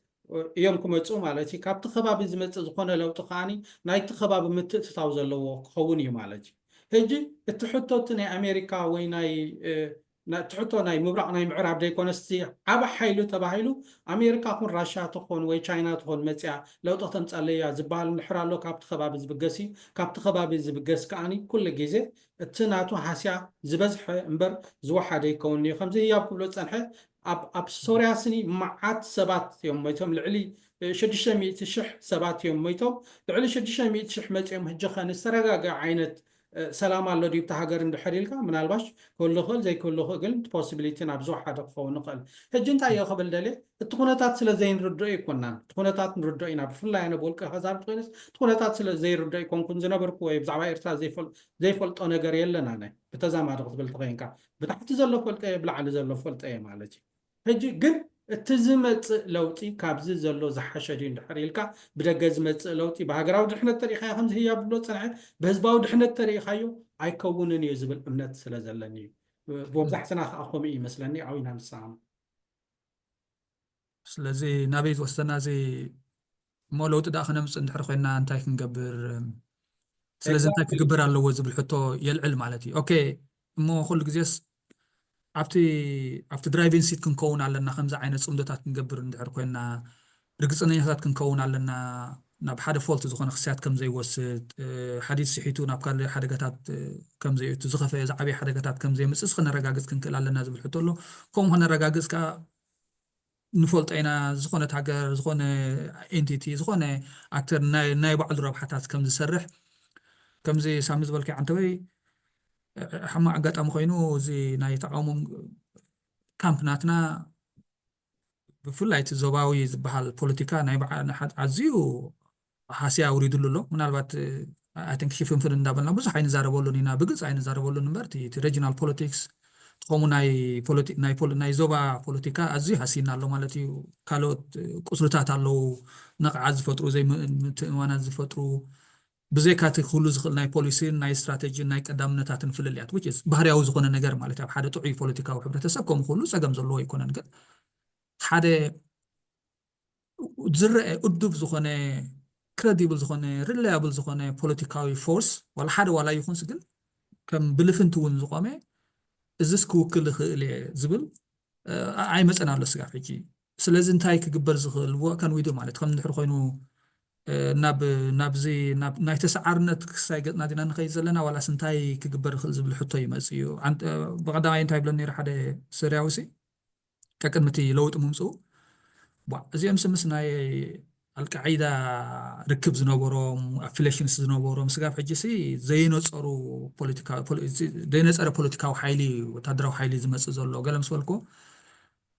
እዮም ክመፁ ማለት እዩ። ካብቲ ከባቢ ዝመፅእ ዝኾነ ለውጢ ከዓኒ ናይቲ ከባቢ ምትእትታው ዘለዎ ክኸውን እዩ ማለት እዩ። ሕጂ እቲ ሕቶ እቲ ናይ ኣሜሪካ ወይ ናይ እቲ ሕቶ ናይ ምብራቕ ናይ ምዕራብ ዘይኮነስ እቲ ዓብ ሓይሊ ተባሂሉ ኣሜሪካ ኹን ራሽያ ትኾን ወይ ቻይና ትኾን መፅያ ለውጢ ተምፃለያ ዝበሃል እንድሕር ኣሎ ካብቲ ከባቢ ዝብገስ እዩ። ካብቲ ከባቢ ዝብገስ ከዓኒ ኩሉ ግዜ እቲ ናቱ ሃስያ ዝበዝሐ እምበር ዝወሓደ ይከውን እዩ። ከምዚ ህያብ ክብሎ ዝፀንሐ ኣብ ሶርያ ስኒ መዓት ሰባት እዮም ሞይቶም። ልዕሊ ሽዱሽተ ሚእቲ ሽሕ ሰባት እዮም ሞይቶም። ልዕሊ ሽዱሽተ ሚእቲ ሽሕ መፂኦም ህጂ ከ ንዝተረጋገ ዓይነት ሰላም ኣሎ ድዩ ብቲ ሃገር እንድሕር ኢልካ ምናልባሽ ክህሉ ይኽእል ዘይክህሉ ይኽእል ግን ፖሲቢሊቲ ናብ ዝወሓደ ክኸውን ይኽእል። ሕጂ እንታይ እየ ክብል ደልየ እቲ ኩነታት ስለ ዘይንርድኦ ኣይኮናን። እቲ ኩነታት ንርድኦ ኢና። ብፍላይ ኣነ ብውልቀ ከዛርብ ኮይነስ እቲ ኩነታት ስለ ዘይርድኦ ኣይኮንኩን ዝነበርኩ ወይ ብዛዕባ ኤርትራ ዘይፈልጦ ነገር የለን። ኣነ ብተዛማዲ ክትብል ተኸይንካ ብታሕቲ ዘሎ ፈልጠ እየ ብላዕሊ ዘሎ ፈልጠ እየ ማለት እዩ። ሕጂ ግን እቲ ዝመፅእ ለውጢ ካብዚ ዘሎ ዝሓሸ ድዩ እንድሕር ኢልካ ብደገ ዝመፅእ ለውጢ ብሃገራዊ ድሕነት ተሪኢኻዮ ከምዚ ህያብ ዝብሎ ዝፀንሐ ብህዝባዊ ድሕነት ተሪኢኻዮ ኣይከውንን እዩ ዝብል እምነት ስለ ዘለኒ እዩ። ብመብዛሕትና ከዓ ከምኡ እዩ ይመስለኒ። ዓው ኢና ንሰማማዕ። ስለዚ ናበይ ዝወስደና እዚ እሞ ለውጢ ደኣ ክነምፅእ እንድሕር ኮይና እንታይ ክንገብር ስለዚ እንታይ ክግበር ኣለዎ ዝብል ሕቶ የልዕል ማለት እዩ። ኦኬ እሞ ኩሉ ግዜስ ኣብቲ ኣብቲ ድራይቪንግ ሲት ክንከውን ኣለና። ከምዚ ዓይነት ፅምዶታት ክንገብር እንድሕር ኮይና ርግፀኛታት ክንከውን ኣለና። ናብ ሓደ ፎልት ዝኾነ ክስያት ከም ዘይወስድ ሓዲት ስሒቱ ናብ ካልእ ሓደጋታት ከም ዘየእቱ ዝኸፈየ ዝዓበየ ሓደጋታት ከም ዘየምፅእስ ከነረጋግፅ ክንክእል ኣለና ዝብል ሕቶ ኣሎ። ከምኡ ከነረጋግፅ ከዓ ንፈልጦ ኢና። ዝኾነት ሃገር ዝኾነ ኤንቲቲ ዝኾነ ኣክተር ናይ ባዕሉ ረብሓታት ከም ዝሰርሕ ከምዚ ሳሚ ዝበልካዮ ዓንተወይ ሕማቕ ኣጋጣሚ ኮይኑ እዚ ናይ ተቃውሞ ካምፕ ናትና ብፍላይ እቲ ዞባዊ ዝበሃል ፖለቲካ ናይ ኣዝዩ ሃስያ ኣውሪድሉ ኣሎ። ምናልባት ኣይንክ ሽፍንፍን እንዳበልና ብዙሕ ኣይንዛረበሉን ኢና፣ ብግልፂ ኣይንዛረበሉን እምበር እቲ ሬጂናል ፖለቲክስ ከምኡ ናይ ዞባ ፖለቲካ ኣዝዩ ሃስይና ኣሎ ማለት እዩ። ካልኦት ቁስልታት ኣለዉ፣ ነቕዓት ዝፈጥሩ፣ ዘይምትእምማናት ዝፈጥሩ፣ ብዘይካ እቲ ክህሉ ዝኽእል ናይ ፖሊሲን ናይ ስትራተጂን ናይ ቀዳምነታትን ፍልልያት፣ which is ባህርያዊ ዝኾነ ነገር ማለት እዩ። ኣብ ሓደ ጥዑይ ፖለቲካዊ ሕብረተሰብ ከምኡ ክህሉ ጸገም ዘለዎ ኣይኮነን። ግን ሓደ ዝረአ እዱብ ዝኾነ፣ ክረዲብል ዝኾነ፣ ሪላያብል ዝኾነ ፖለቲካዊ ፎርስ ዋላ ሓደ ዋላ ይኹንስ ግን ከም ብልፍንቲ እውን ዝቆመ እዝስ ክውክል ይኽእል እየ ዝብል ኣይመፀን ኣሎ ስጋብ ሕጂ። ስለዚ እንታይ ክግበር ዝኽእል what can we do ማለት ከም እንድሕር ኮይኑ ናብ ናብዚ ናይ ተሰዓርነት ክሳይ ገፅና ዲና ንኸይድ ዘለና ዋላስ እንታይ ክግበር ይኽእል ዝብል ሕቶ ይመፅእ እዩ። ብቐዳማይ እንታይ ይብለኒ ነይሩ ሓደ ስርያዊ ሲ ቀቅድሚ እቲ ለውጢ ምምፅኡ እዚኦም ስምስ ናይ ኣልቃዒዳ ርክብ ዝነበሮም፣ ኣፊሌሽንስ ዝነበሮም ስጋብ ሕጂ ሲ ዘይነጸሩ ፖለቲካ ዘይነጸረ ፖለቲካዊ ሓይሊ፣ ወታደራዊ ሓይሊ ዝመጽእ ዘሎ ገለ ምስ በልኩ፣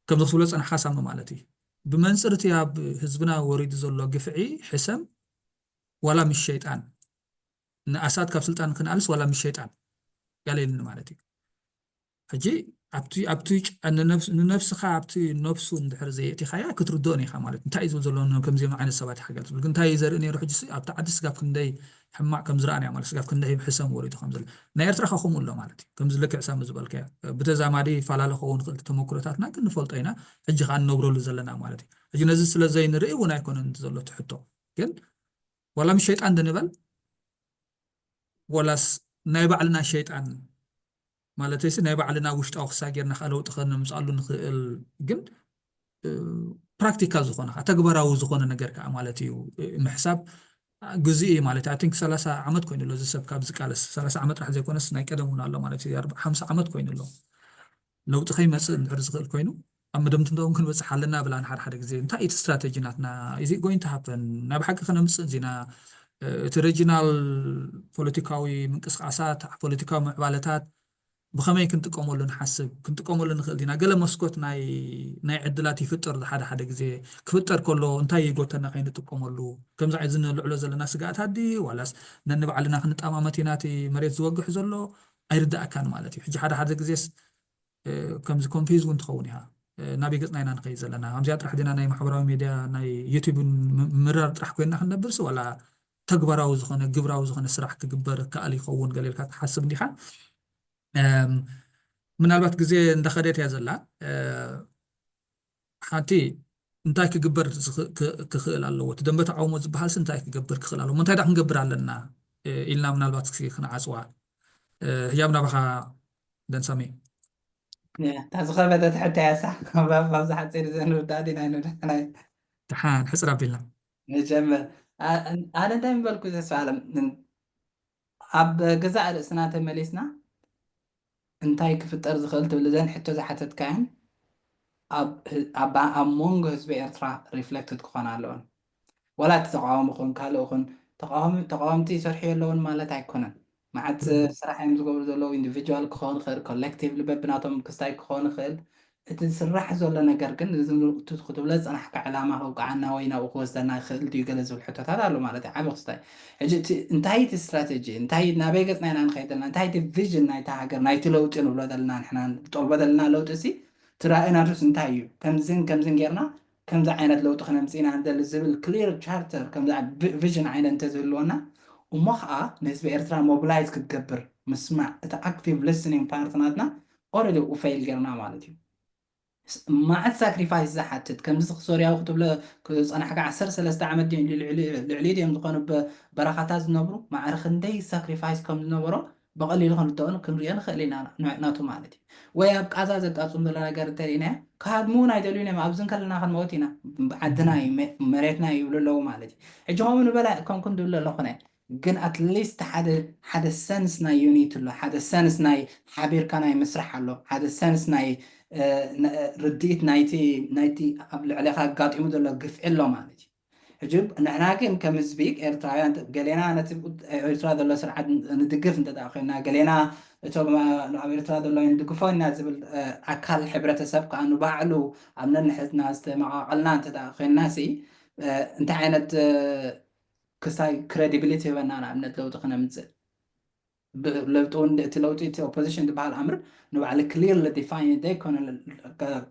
ከምዚ ክትብሎ ዝጸናሕካ ሳሚ ማለት እዩ። ብመንጽር እቲ ኣብ ህዝብና ወሪዱ ዘሎ ግፍዒ ሕሰም ዋላ ምስ ሸይጣን ንኣሳድ ካብ ስልጣን ክንኣልስ ዋላ ምስ ሸይጣን ያለ ኢልኒ ማለት እዩ። ሕጂ ኣብቲ ኣብቲ ንነብስኻ ኣብቲ ነብሱ እንድሕር ዘየእቲኻያ ክትርድኦን ኢኻ ማለት እንታይ እዩ ዝብል ዘሎ ከምዚኦም ዓይነት ሰባት ሓገል ትብል ግን እንታይ እዩ ዘርኢ ነይሩ ሕጂ ኣብቲ ዓዲ ስጋብ ክንደይ ሕማቕ ከም ዝረኣናያ ማለት ስጋብ ክንደይ ሕሰም ወሪዱ ከም ዘሎ ናይ ኤርትራ ከ ከምኡ ኣሎ ማለት እዩ። ከምዚ ልክዕ ሳሚ ዝበልካዮ ብተዛማዲ ይፈላለ ክኸውን ይኽእል ተመክሮታትና ግን ንፈልጦ ኢና። ሕጂ ከዓ ንነብረሉ ዘለና ማለት እዩ። ሕጂ ነዚ ስለ ዘይንርኢ እውን ኣይኮነን ዘሎ ትሕቶ ግን ዋላ ምስ ሸይጣን ድንበል ወላስ ናይ ባዕልና ሸይጣን ማለተይሲ ናይ ባዕልና ውሽጣዊ ክሳ ጌርና ከዓ ለውጢ ከነምፅኣሉ ንኽእል ግን ፕራክቲካል ዝኾነ ከዓ ተግባራዊ ዝኾነ ነገር ከዓ ማለት እዩ። ምሕሳብ ግዜ እዩ ማለት እዩ። ቲንክ ሰላሳ ዓመት ኮይኑ ኣሎ እዚ ሰብ ካብ ዝቃለስ ሰላሳ ዓመት ጥራሕ ዘይኮነስ ናይ ቀደም እውን ኣሎ ማለት እዩ። ሓምሳ ዓመት ኮይኑ ኣሎ ለውጢ ከይመፅእ እንድሕር ዝኽእል ኮይኑ ኣብ መደምድምታ እውን ክንበፅሕ ኣለና ብላ ንሓደ ሓደ ግዜ እንታይ እቲ ስትራተጂ ናትና እዚ ጎይንት ሃፐን ናይ ብሓቂ ከነምፅእ እዚና እቲ ሬጂናል ፖለቲካዊ ምንቅስቃሳት ፖለቲካዊ ምዕባለታት ብኸመይ ክንጥቀመሉ ንሓስብ ክንጥቀመሉ ንኽእል ዲና ገለ መስኮት ናይ ናይ ዕድላት ይፍጠር ሓደ ሓደ ግዜ ክፍጠር ከሎ እንታይ ይጎተና ከይንጥቀመሉ ከምዚ እዚ ንልዕሎ ዘለና ስጋኣታት ድዩ ዋላስ ነንባዕልና ክንጠማመት ኢና እቲ መሬት ዝወግሕ ዘሎ ኣይርዳእካን ማለት እዩ ሕጂ ሓደ ሓደ ግዜስ ከምዚ ኮንፊዝ እውን ትኸውን ኢኻ ናበይ ገፅና ኢና ንኸይድ ዘለና ከምዚኣ ጥራሕ ዲና ናይ ማሕበራዊ ሜድያ ናይ ዩቱብ ምራር ጥራሕ ኮይና ክንነብርስ ዋላ ተግባራዊ ዝኾነ ግብራዊ ዝኾነ ስራሕ ክግበር ከኣል ይኸውን ገለ ኢልካ ትሓስብ እንዲኻ ምናልባት ግዜ እንዳኸደት እያ ዘላ ሓንቲ እንታይ ክግበር ክኽእል ኣለዎ እቲ ደንበ ተቃውሞ ዝበሃልሲ እንታይ ክገብር ክኽእል ኣለዎ እንታይ ዳ ክንገብር ኣለና ኢልና ምናልባት ክንዓፅዋ ህያብ ናባኻ ደንሳሚ እታ ዝኸበደት ሕቶ ያሳ ካብዚ ሓፂር ዘንርዳእ ዲና ይንዳናይ ደሓን ሕፅር ኣቢልና መጀመር ኣነ እንታይ ምበልኩ ተስፋ ኣለም ኣብ ገዛእ ርእስና ተመሊስና እንታይ ክፍጠር ዝኽእል ትብል እዘን ሕቶ ዝሓተትካየን ኣብ ሞንጎ ህዝቢ ኤርትራ ሪፍሌክትድ ክኾና ኣለወን ዋላ እቲ ተቃዋሚ ኹን ካልእ ኹን ተቃዋምቲ ይሰርሑ የለውን ማለት ኣይኮነን መዓት ስራሕ እዮም ዝገብሩ ዘለዉ ኢንዲቪጁዋል ክኸውን ይኽእል ኮሌክቲቭሊ በብናቶም ክስታይ ክኸውን ይኽእል እቲ ዝስራሕ ዘሎ ነገር ግን ክትብሎ ዝፀናሕካ ዕላማ ከውቅዓና ወይ ናብኡ ክወስደና ይኽእል ድዩ ገለ ዝብል ሕቶታት ኣሎ ማለት እዩ ዓብ ክስታይ ሕጂ እንታይ እቲ ስትራተጂ እንታይ ናበይ ገፅና ኢና ንኸይድ ዘለና እንታይ እቲ ቪዥን ናይቲ ሃገር ናይቲ ለውጢ ንብሎ ዘለና ንሕና ንጠልቦ ዘለና ለውጢ ሲ ትራእና ዱስ እንታይ እዩ ከምዝን ከምዝን ጌርና ከምዚ ዓይነት ለውጢ ክነምፅእ ኢና ንደሊ ዝብል ክሊር ቻርተር ከምዚ ቪዥን ዓይነት እንተዝህልወና እሞ ከዓ ንህዝቢ ኤርትራ ሞቢላይዝ ክትገብር ምስማዕ እቲ ኣክቲቭ ሊስኒንግ ፓርት ናትና ኦረዲ ኡ ፌል ጌርና ማለት እዩ። መዓት ሳክሪፋይስ ዝሓትት ከምዚ ሶርያዊ ክትብሎ ዝፀናሕካ ዓሰርተ ሰለስተ ዓመት ድዮም ልዕሊ ድዮም ዝኾኑ በረኻታት ዝነብሩ ማዕረ ክንደይ ሳክሪፋይስ ከም ዝነበሮ ብቐሊሉ ክንርድኦን ክንሪኦ ንኽእል ኢና ናቱ ማለት እዩ። ወይ ኣብ ቃዛ ዘጋጥም ዘሎ ነገር እንተሪእናዮ ክሃድሙ እውን ኣይደልዩን እዮም ኣብዚ እንከለና ክንመውት ኢና ዓድና እዩ መሬትና እዩ ይብሉ ኣለዉ ማለት እዩ። ሕጂ ከምኡ ንበላ ከምኩም ዝብሉ ኣለኹነ ግን ኣትሊስት ሓደ ሓደ ሰንስ ናይ ዩኒት ኣሎ ሓደ ሰንስ ናይ ሓቢርካ ናይ ምስራሕ ኣሎ ሓደ ሰንስ ናይ ርድኢት ናይቲ ናይቲ ኣብ ልዕሌኻ ኣጋጢሙ ዘሎ ግፍዒ ኣሎ ማለት እዩ። ሕጂ ንሕና ግን ከም ህዝቢ ኤርትራውያን ገሌና ነቲ ኤርትራ ዘሎ ስርዓት ንድግፍ እንተ ኮይና ገሌና እቶም ኣብ ኤርትራ ዘሎ ንድግፎ ኢና ዝብል ኣካል ሕብረተሰብ ከዓ ንባዕሉ ኣብ ነንሕትና ዝተመቃቀልና እንተ ኮይንና ሲ እንታይ ዓይነት ክሳይ ክሬዲቢሊቲ ይህበና ንኣብነት ለውጢ ክነምፅእ ለውጢ እውን እቲ ለውጢ እቲ ኦፖዚሽን ዝበሃል ኣምር ንባዕሉ ክሊርሊ ዲፋይን ዘይኮነ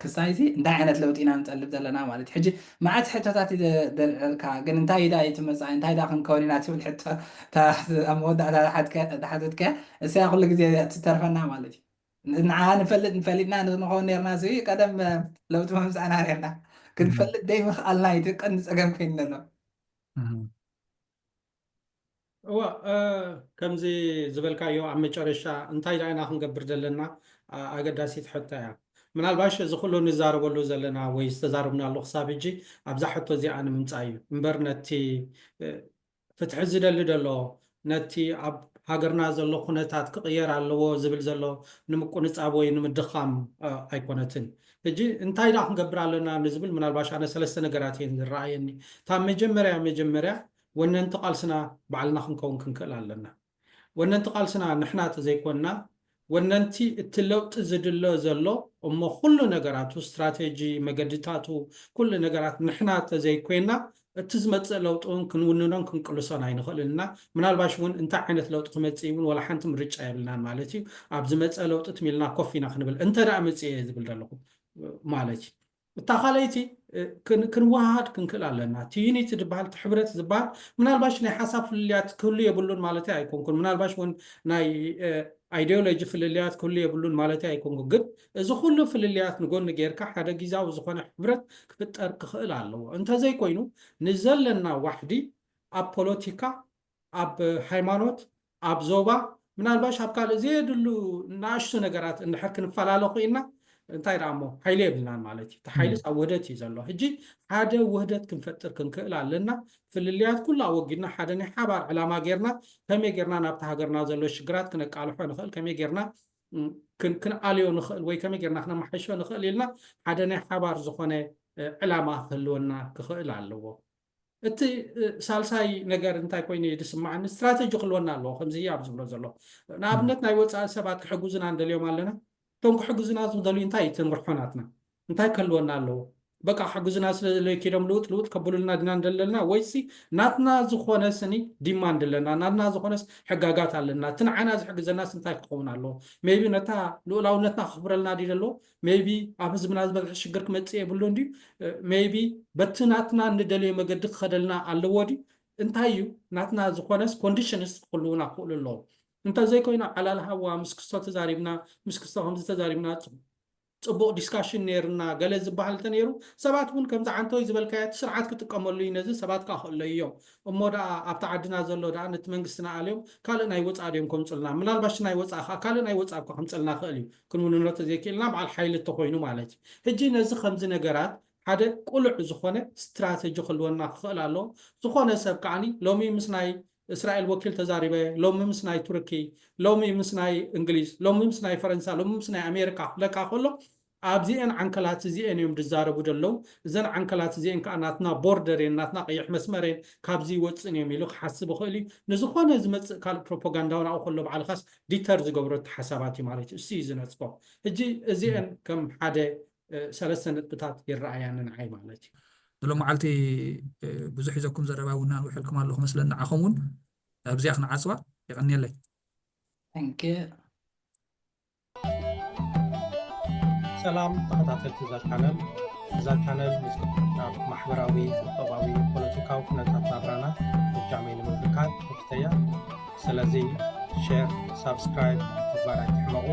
ክሳይ ሲ እንታይ ዓይነት ለውጢ ኢና ንጠልብ ዘለና ማለት እዩ። ሕጂ መዓት ሕቶታት እዩ ዘልዕለልካ ግን እንታይ ዳ እዩ እቲ መፃኢ እንታይ ዳ ክንከውን ኢና ትብል ሕቶ ኣብ መወዳእታ ዝሓትከ እሰያ ኩሉ ግዜ ትተርፈና ማለት እዩ። ንዓ ንፈልጥ ንፈሊጥና ንኸውን ነርና ሲ ቀደም ለውጢ መምፃእና ነርና ክንፈልጥ ደይ ምኽኣልና እዩ እቲ ቀንዲ ፀገም ኮይኑ ዘሎ። እወ ከምዚ ዝበልካዮ ኣብ መጨረሻ እንታይ ዳይና ክንገብር ዘለና ኣገዳሲት ሕቶ እያ። ምናልባሽ እዚ ኩሉ ንዛረበሉ ዘለና ወይ ዝተዛረብናሉ ክሳብ ሕጂ ኣብዛ ሕቶ እዚኣ ንምምፃእ እዩ እምበር ነቲ ፍትሒ ዝደሊ ደሎ ነቲ ኣብ ሃገርና ዘሎ ኩነታት ክቕየር ኣለዎ ዝብል ዘሎ ንምቁንፃብ ወይ ንምድኻም ኣይኮነትን። ሕጂ እንታይ ደኣ ክንገብር ኣለና ንዝብል ምናልባሽ ኣነ ሰለስተ ነገራት እየን ዝረኣየኒ። እታ መጀመርያ መጀመርያ ወነንቲ ቃልስና ባዕልና ክንከውን ክንክእል ኣለና። ወነንቲ ቃልስና ንሕና ተዘይኮንና፣ ወነንቲ እቲ ለውጢ ዝድለ ዘሎ እሞ ኩሉ ነገራቱ፣ ስትራቴጂ፣ መገድታቱ፣ ኩሉ ነገራት ንሕና ተዘይኮይና፣ እቲ ዝመፅእ ለውጢ እውን ክንውንኖን ክንቅልሶን ኣይንኽእልን ኢና። ምናልባሽ እውን እንታይ ዓይነት ለውጢ ክመፅእ እውን ወላ ሓንቲ ምርጫ የብልናን ማለት እዩ። ኣብ ዝመፀ ለውጢ ትም ኢልና ኮፍ ኢና ክንብል እንተ ደኣ መፅእ እየ ዝብል ዘለኹ ማለት እዩ። እታ ካልኣይቲ እ፣ ክን- ክንወሃሃድ ክንክእል ኣለና። እቲ ዩኒቲ ዝበሃል፣ እቲ ሕብረት ዝበሃል ምናልባሽ ናይ ሓሳብ ፍልልያት ክህሉ የብሉን ማለት ኣይኮንኩን። ምናልባሽ እውን ናይ እ፣ ኣይዲዮሎጂ ፍልልያት ክህሉ የብሉን ማለት ኣይኮንኩን። ግን እዚ ኩሉ ፍልልያት ንጎኒ ጌርካ ሓደ ግዛዊ ዝኾነ ሕብረት ክፍጠር ክኽእል ኣለዎ። እንተዘይኮይኑ ንዘለና ዋሕዲ ኣብ ፖለቲካ፣ ኣብ ሃይማኖት፣ ኣብ ዞባ፣ ምናልባሽ ኣብ ካልእ ዘየድሉ ንኣሽቱ ነገራት እንድሕር ክንፈላለ ኮይና እንታይ ደኣ እሞ ሓይሊ የብልናን ማለት እዩ። እቲ ሓይሊ ኣብ ውህደት እዩ ዘሎ። ሕጂ ሓደ ውህደት ክንፈጥር ክንክእል ኣለና። ፍልልያት ኩሉ ኣወጊድና ሓደ ናይ ሓባር ዕላማ ጌርና ከመይ ጌርና ናብቲ ሃገርና ዘሎ ሽግራት ክነቃልሖ ንኽእል፣ ከመይ ጌርና ም፣ ክን- ክንኣልዮ ንኽእል ወይ ከመይ ጌርና ክነመሓይሾ ንኽእል ኢልና ሓደ ናይ ሓባር ዝኾነ እ፣ ዕላማ ክህልወና ክኽእል ኣለዎ። እቲ እ፣ ሳልሳይ ነገር እንታይ ኮይኑ እዩ ዝስማዓኒ? ስትራተጂ ክህልወና ኣለዎ። ከምዚ ኣብ ዝብሎ ዘሎ ንኣብነት ናይ ወፃኢ ሰባት ክሕግዙና እንደልዮም ኣለና። እቶም ክሕግዙና ዝደልዩ እንታይ እዩ እቲ ምርሖ ናትና? እንታይ ክህልወና ኣለዎ? በቃ ሕግዙና ስለ ዘለዩ ኪዶም ልውጥ ልውጥ ከብሉልና ዲና እንደለና ወይሲ ናትና ዝኾነ ስኒ ዲማንድ ኣለና፣ ናትና ዝኾነስ ሕጋጋት ኣለና። እቲ ንዓና ዝሕግዘናስ እንታይ ክኸውን ኣለዎ? ሜቢ ነታ ልኡላውነትና ክኽብረልና ድዩ ዘለዎ? ሜቢ ኣብ ህዝብና ዝበዝሐ ሽግር ክመፅእ የብሉ እንድዩ። ሜቢ በቲ ናትና እንደልዮ መገዲ ክኸደልና ኣለዎ ድዩ? እንታይ እዩ ናትና ዝኾነስ ኮንዲሽንስ ክህልውና ክኽእሉ ኣለዎ። እንተዘይኮይኑ ዓላል ሃዋ ምስ ክስቶ ተዛሪብና፣ ምስ ክስቶ ከምዚ ተዛሪብና፣ ጽ- ጽቡቕ ዲስካሽን ነይርና ገለ ዝበሃል እንተነይሩ ሰባት እውን ከምዚ ዓንተወይ ዝበልካዮ እቲ ስርዓት ክጥቀመሉ እዩ። ነዚ ሰባት ከዓ ክእለዩ እዮም። እሞ ደኣ ኣብቲ ዓድና ዘሎ ደኣ ነቲ መንግስትና ኣልዮም ካልእ ናይ ወፃእ ድዮም ከምፅልና? ምናልባሽ ናይ ወፃእ ከዓ ካልእ ናይ ወፃእ እኳ ከምፅልና ክእል እዩ። ክንውንኖ ተዘይክእልና በዓል ሓይሊ እንተኮይኑ ማለት እዩ። ሕጂ ነዚ ከምዚ ነገራት ሓደ ቁሉዕ ዝኾነ ስትራተጂ ክህልወና ክኽእል ኣለዎ። ዝኾነ ሰብ ከዓኒ ሎሚ ምስ ናይ እስራኤል ወኪል ተዛሪበ፣ ሎሚ ምስ ናይ ቱርኪ፣ ሎሚ ምስ ናይ እንግሊዝ፣ ሎሚ ምስ ናይ ፈረንሳ፣ ሎሚ ምስ ናይ ኣሜሪካ ክብለካ ከሎ ኣብዚኤን ዓንከላት እዚኤን እዮም ዝዛረቡ ዘለዉ። እዘን ዓንከላት እዚኤን ከዓ ናትና ቦርደር እየን፣ ናትና ቀይሕ መስመር እየን፣ ካብዚ ይወፅእን እዮም ኢሉ ክሓስብ ይኽእል እዩ። ንዝኾነ ዝመፅእ ካልእ ፕሮፓጋንዳውን ኣብኡ ከሎ ባዕልኻስ ዲተር ዝገብሮ እቲ ሓሳባት እዩ ማለት እዩ። እሱ እዩ ዝነፅፎ። ሕጂ እዚኤን ከም ሓደ እ፣ ሰለስተ ነጥብታት ይረኣያኒ ንዓይ ማለት እዩ። ንሎሚ መዓልቲ እ፣ ብዙሕ ሒዘኩም ዘረባ እውን ኣንውሐልኩም ኣለኹ መስለኒ። ንዓኹም እውን ኣብዚኣ ክንዓፅዋ። የቐንየለይ። Thank you። ሰላም ተኸታተልቲ እዛ ቻነል። እዛ ቻነል ምስ ኣብ ማሕበራዊ፣ ቁጠባዊ፣ ፖለቲካዊ ኩነታት ናብራና እጃመይ ንምብርካት ክፍተያ። ስለዚ ሼር፣ ሳብስክራይብ ምግባር ኣይትሕመቑ።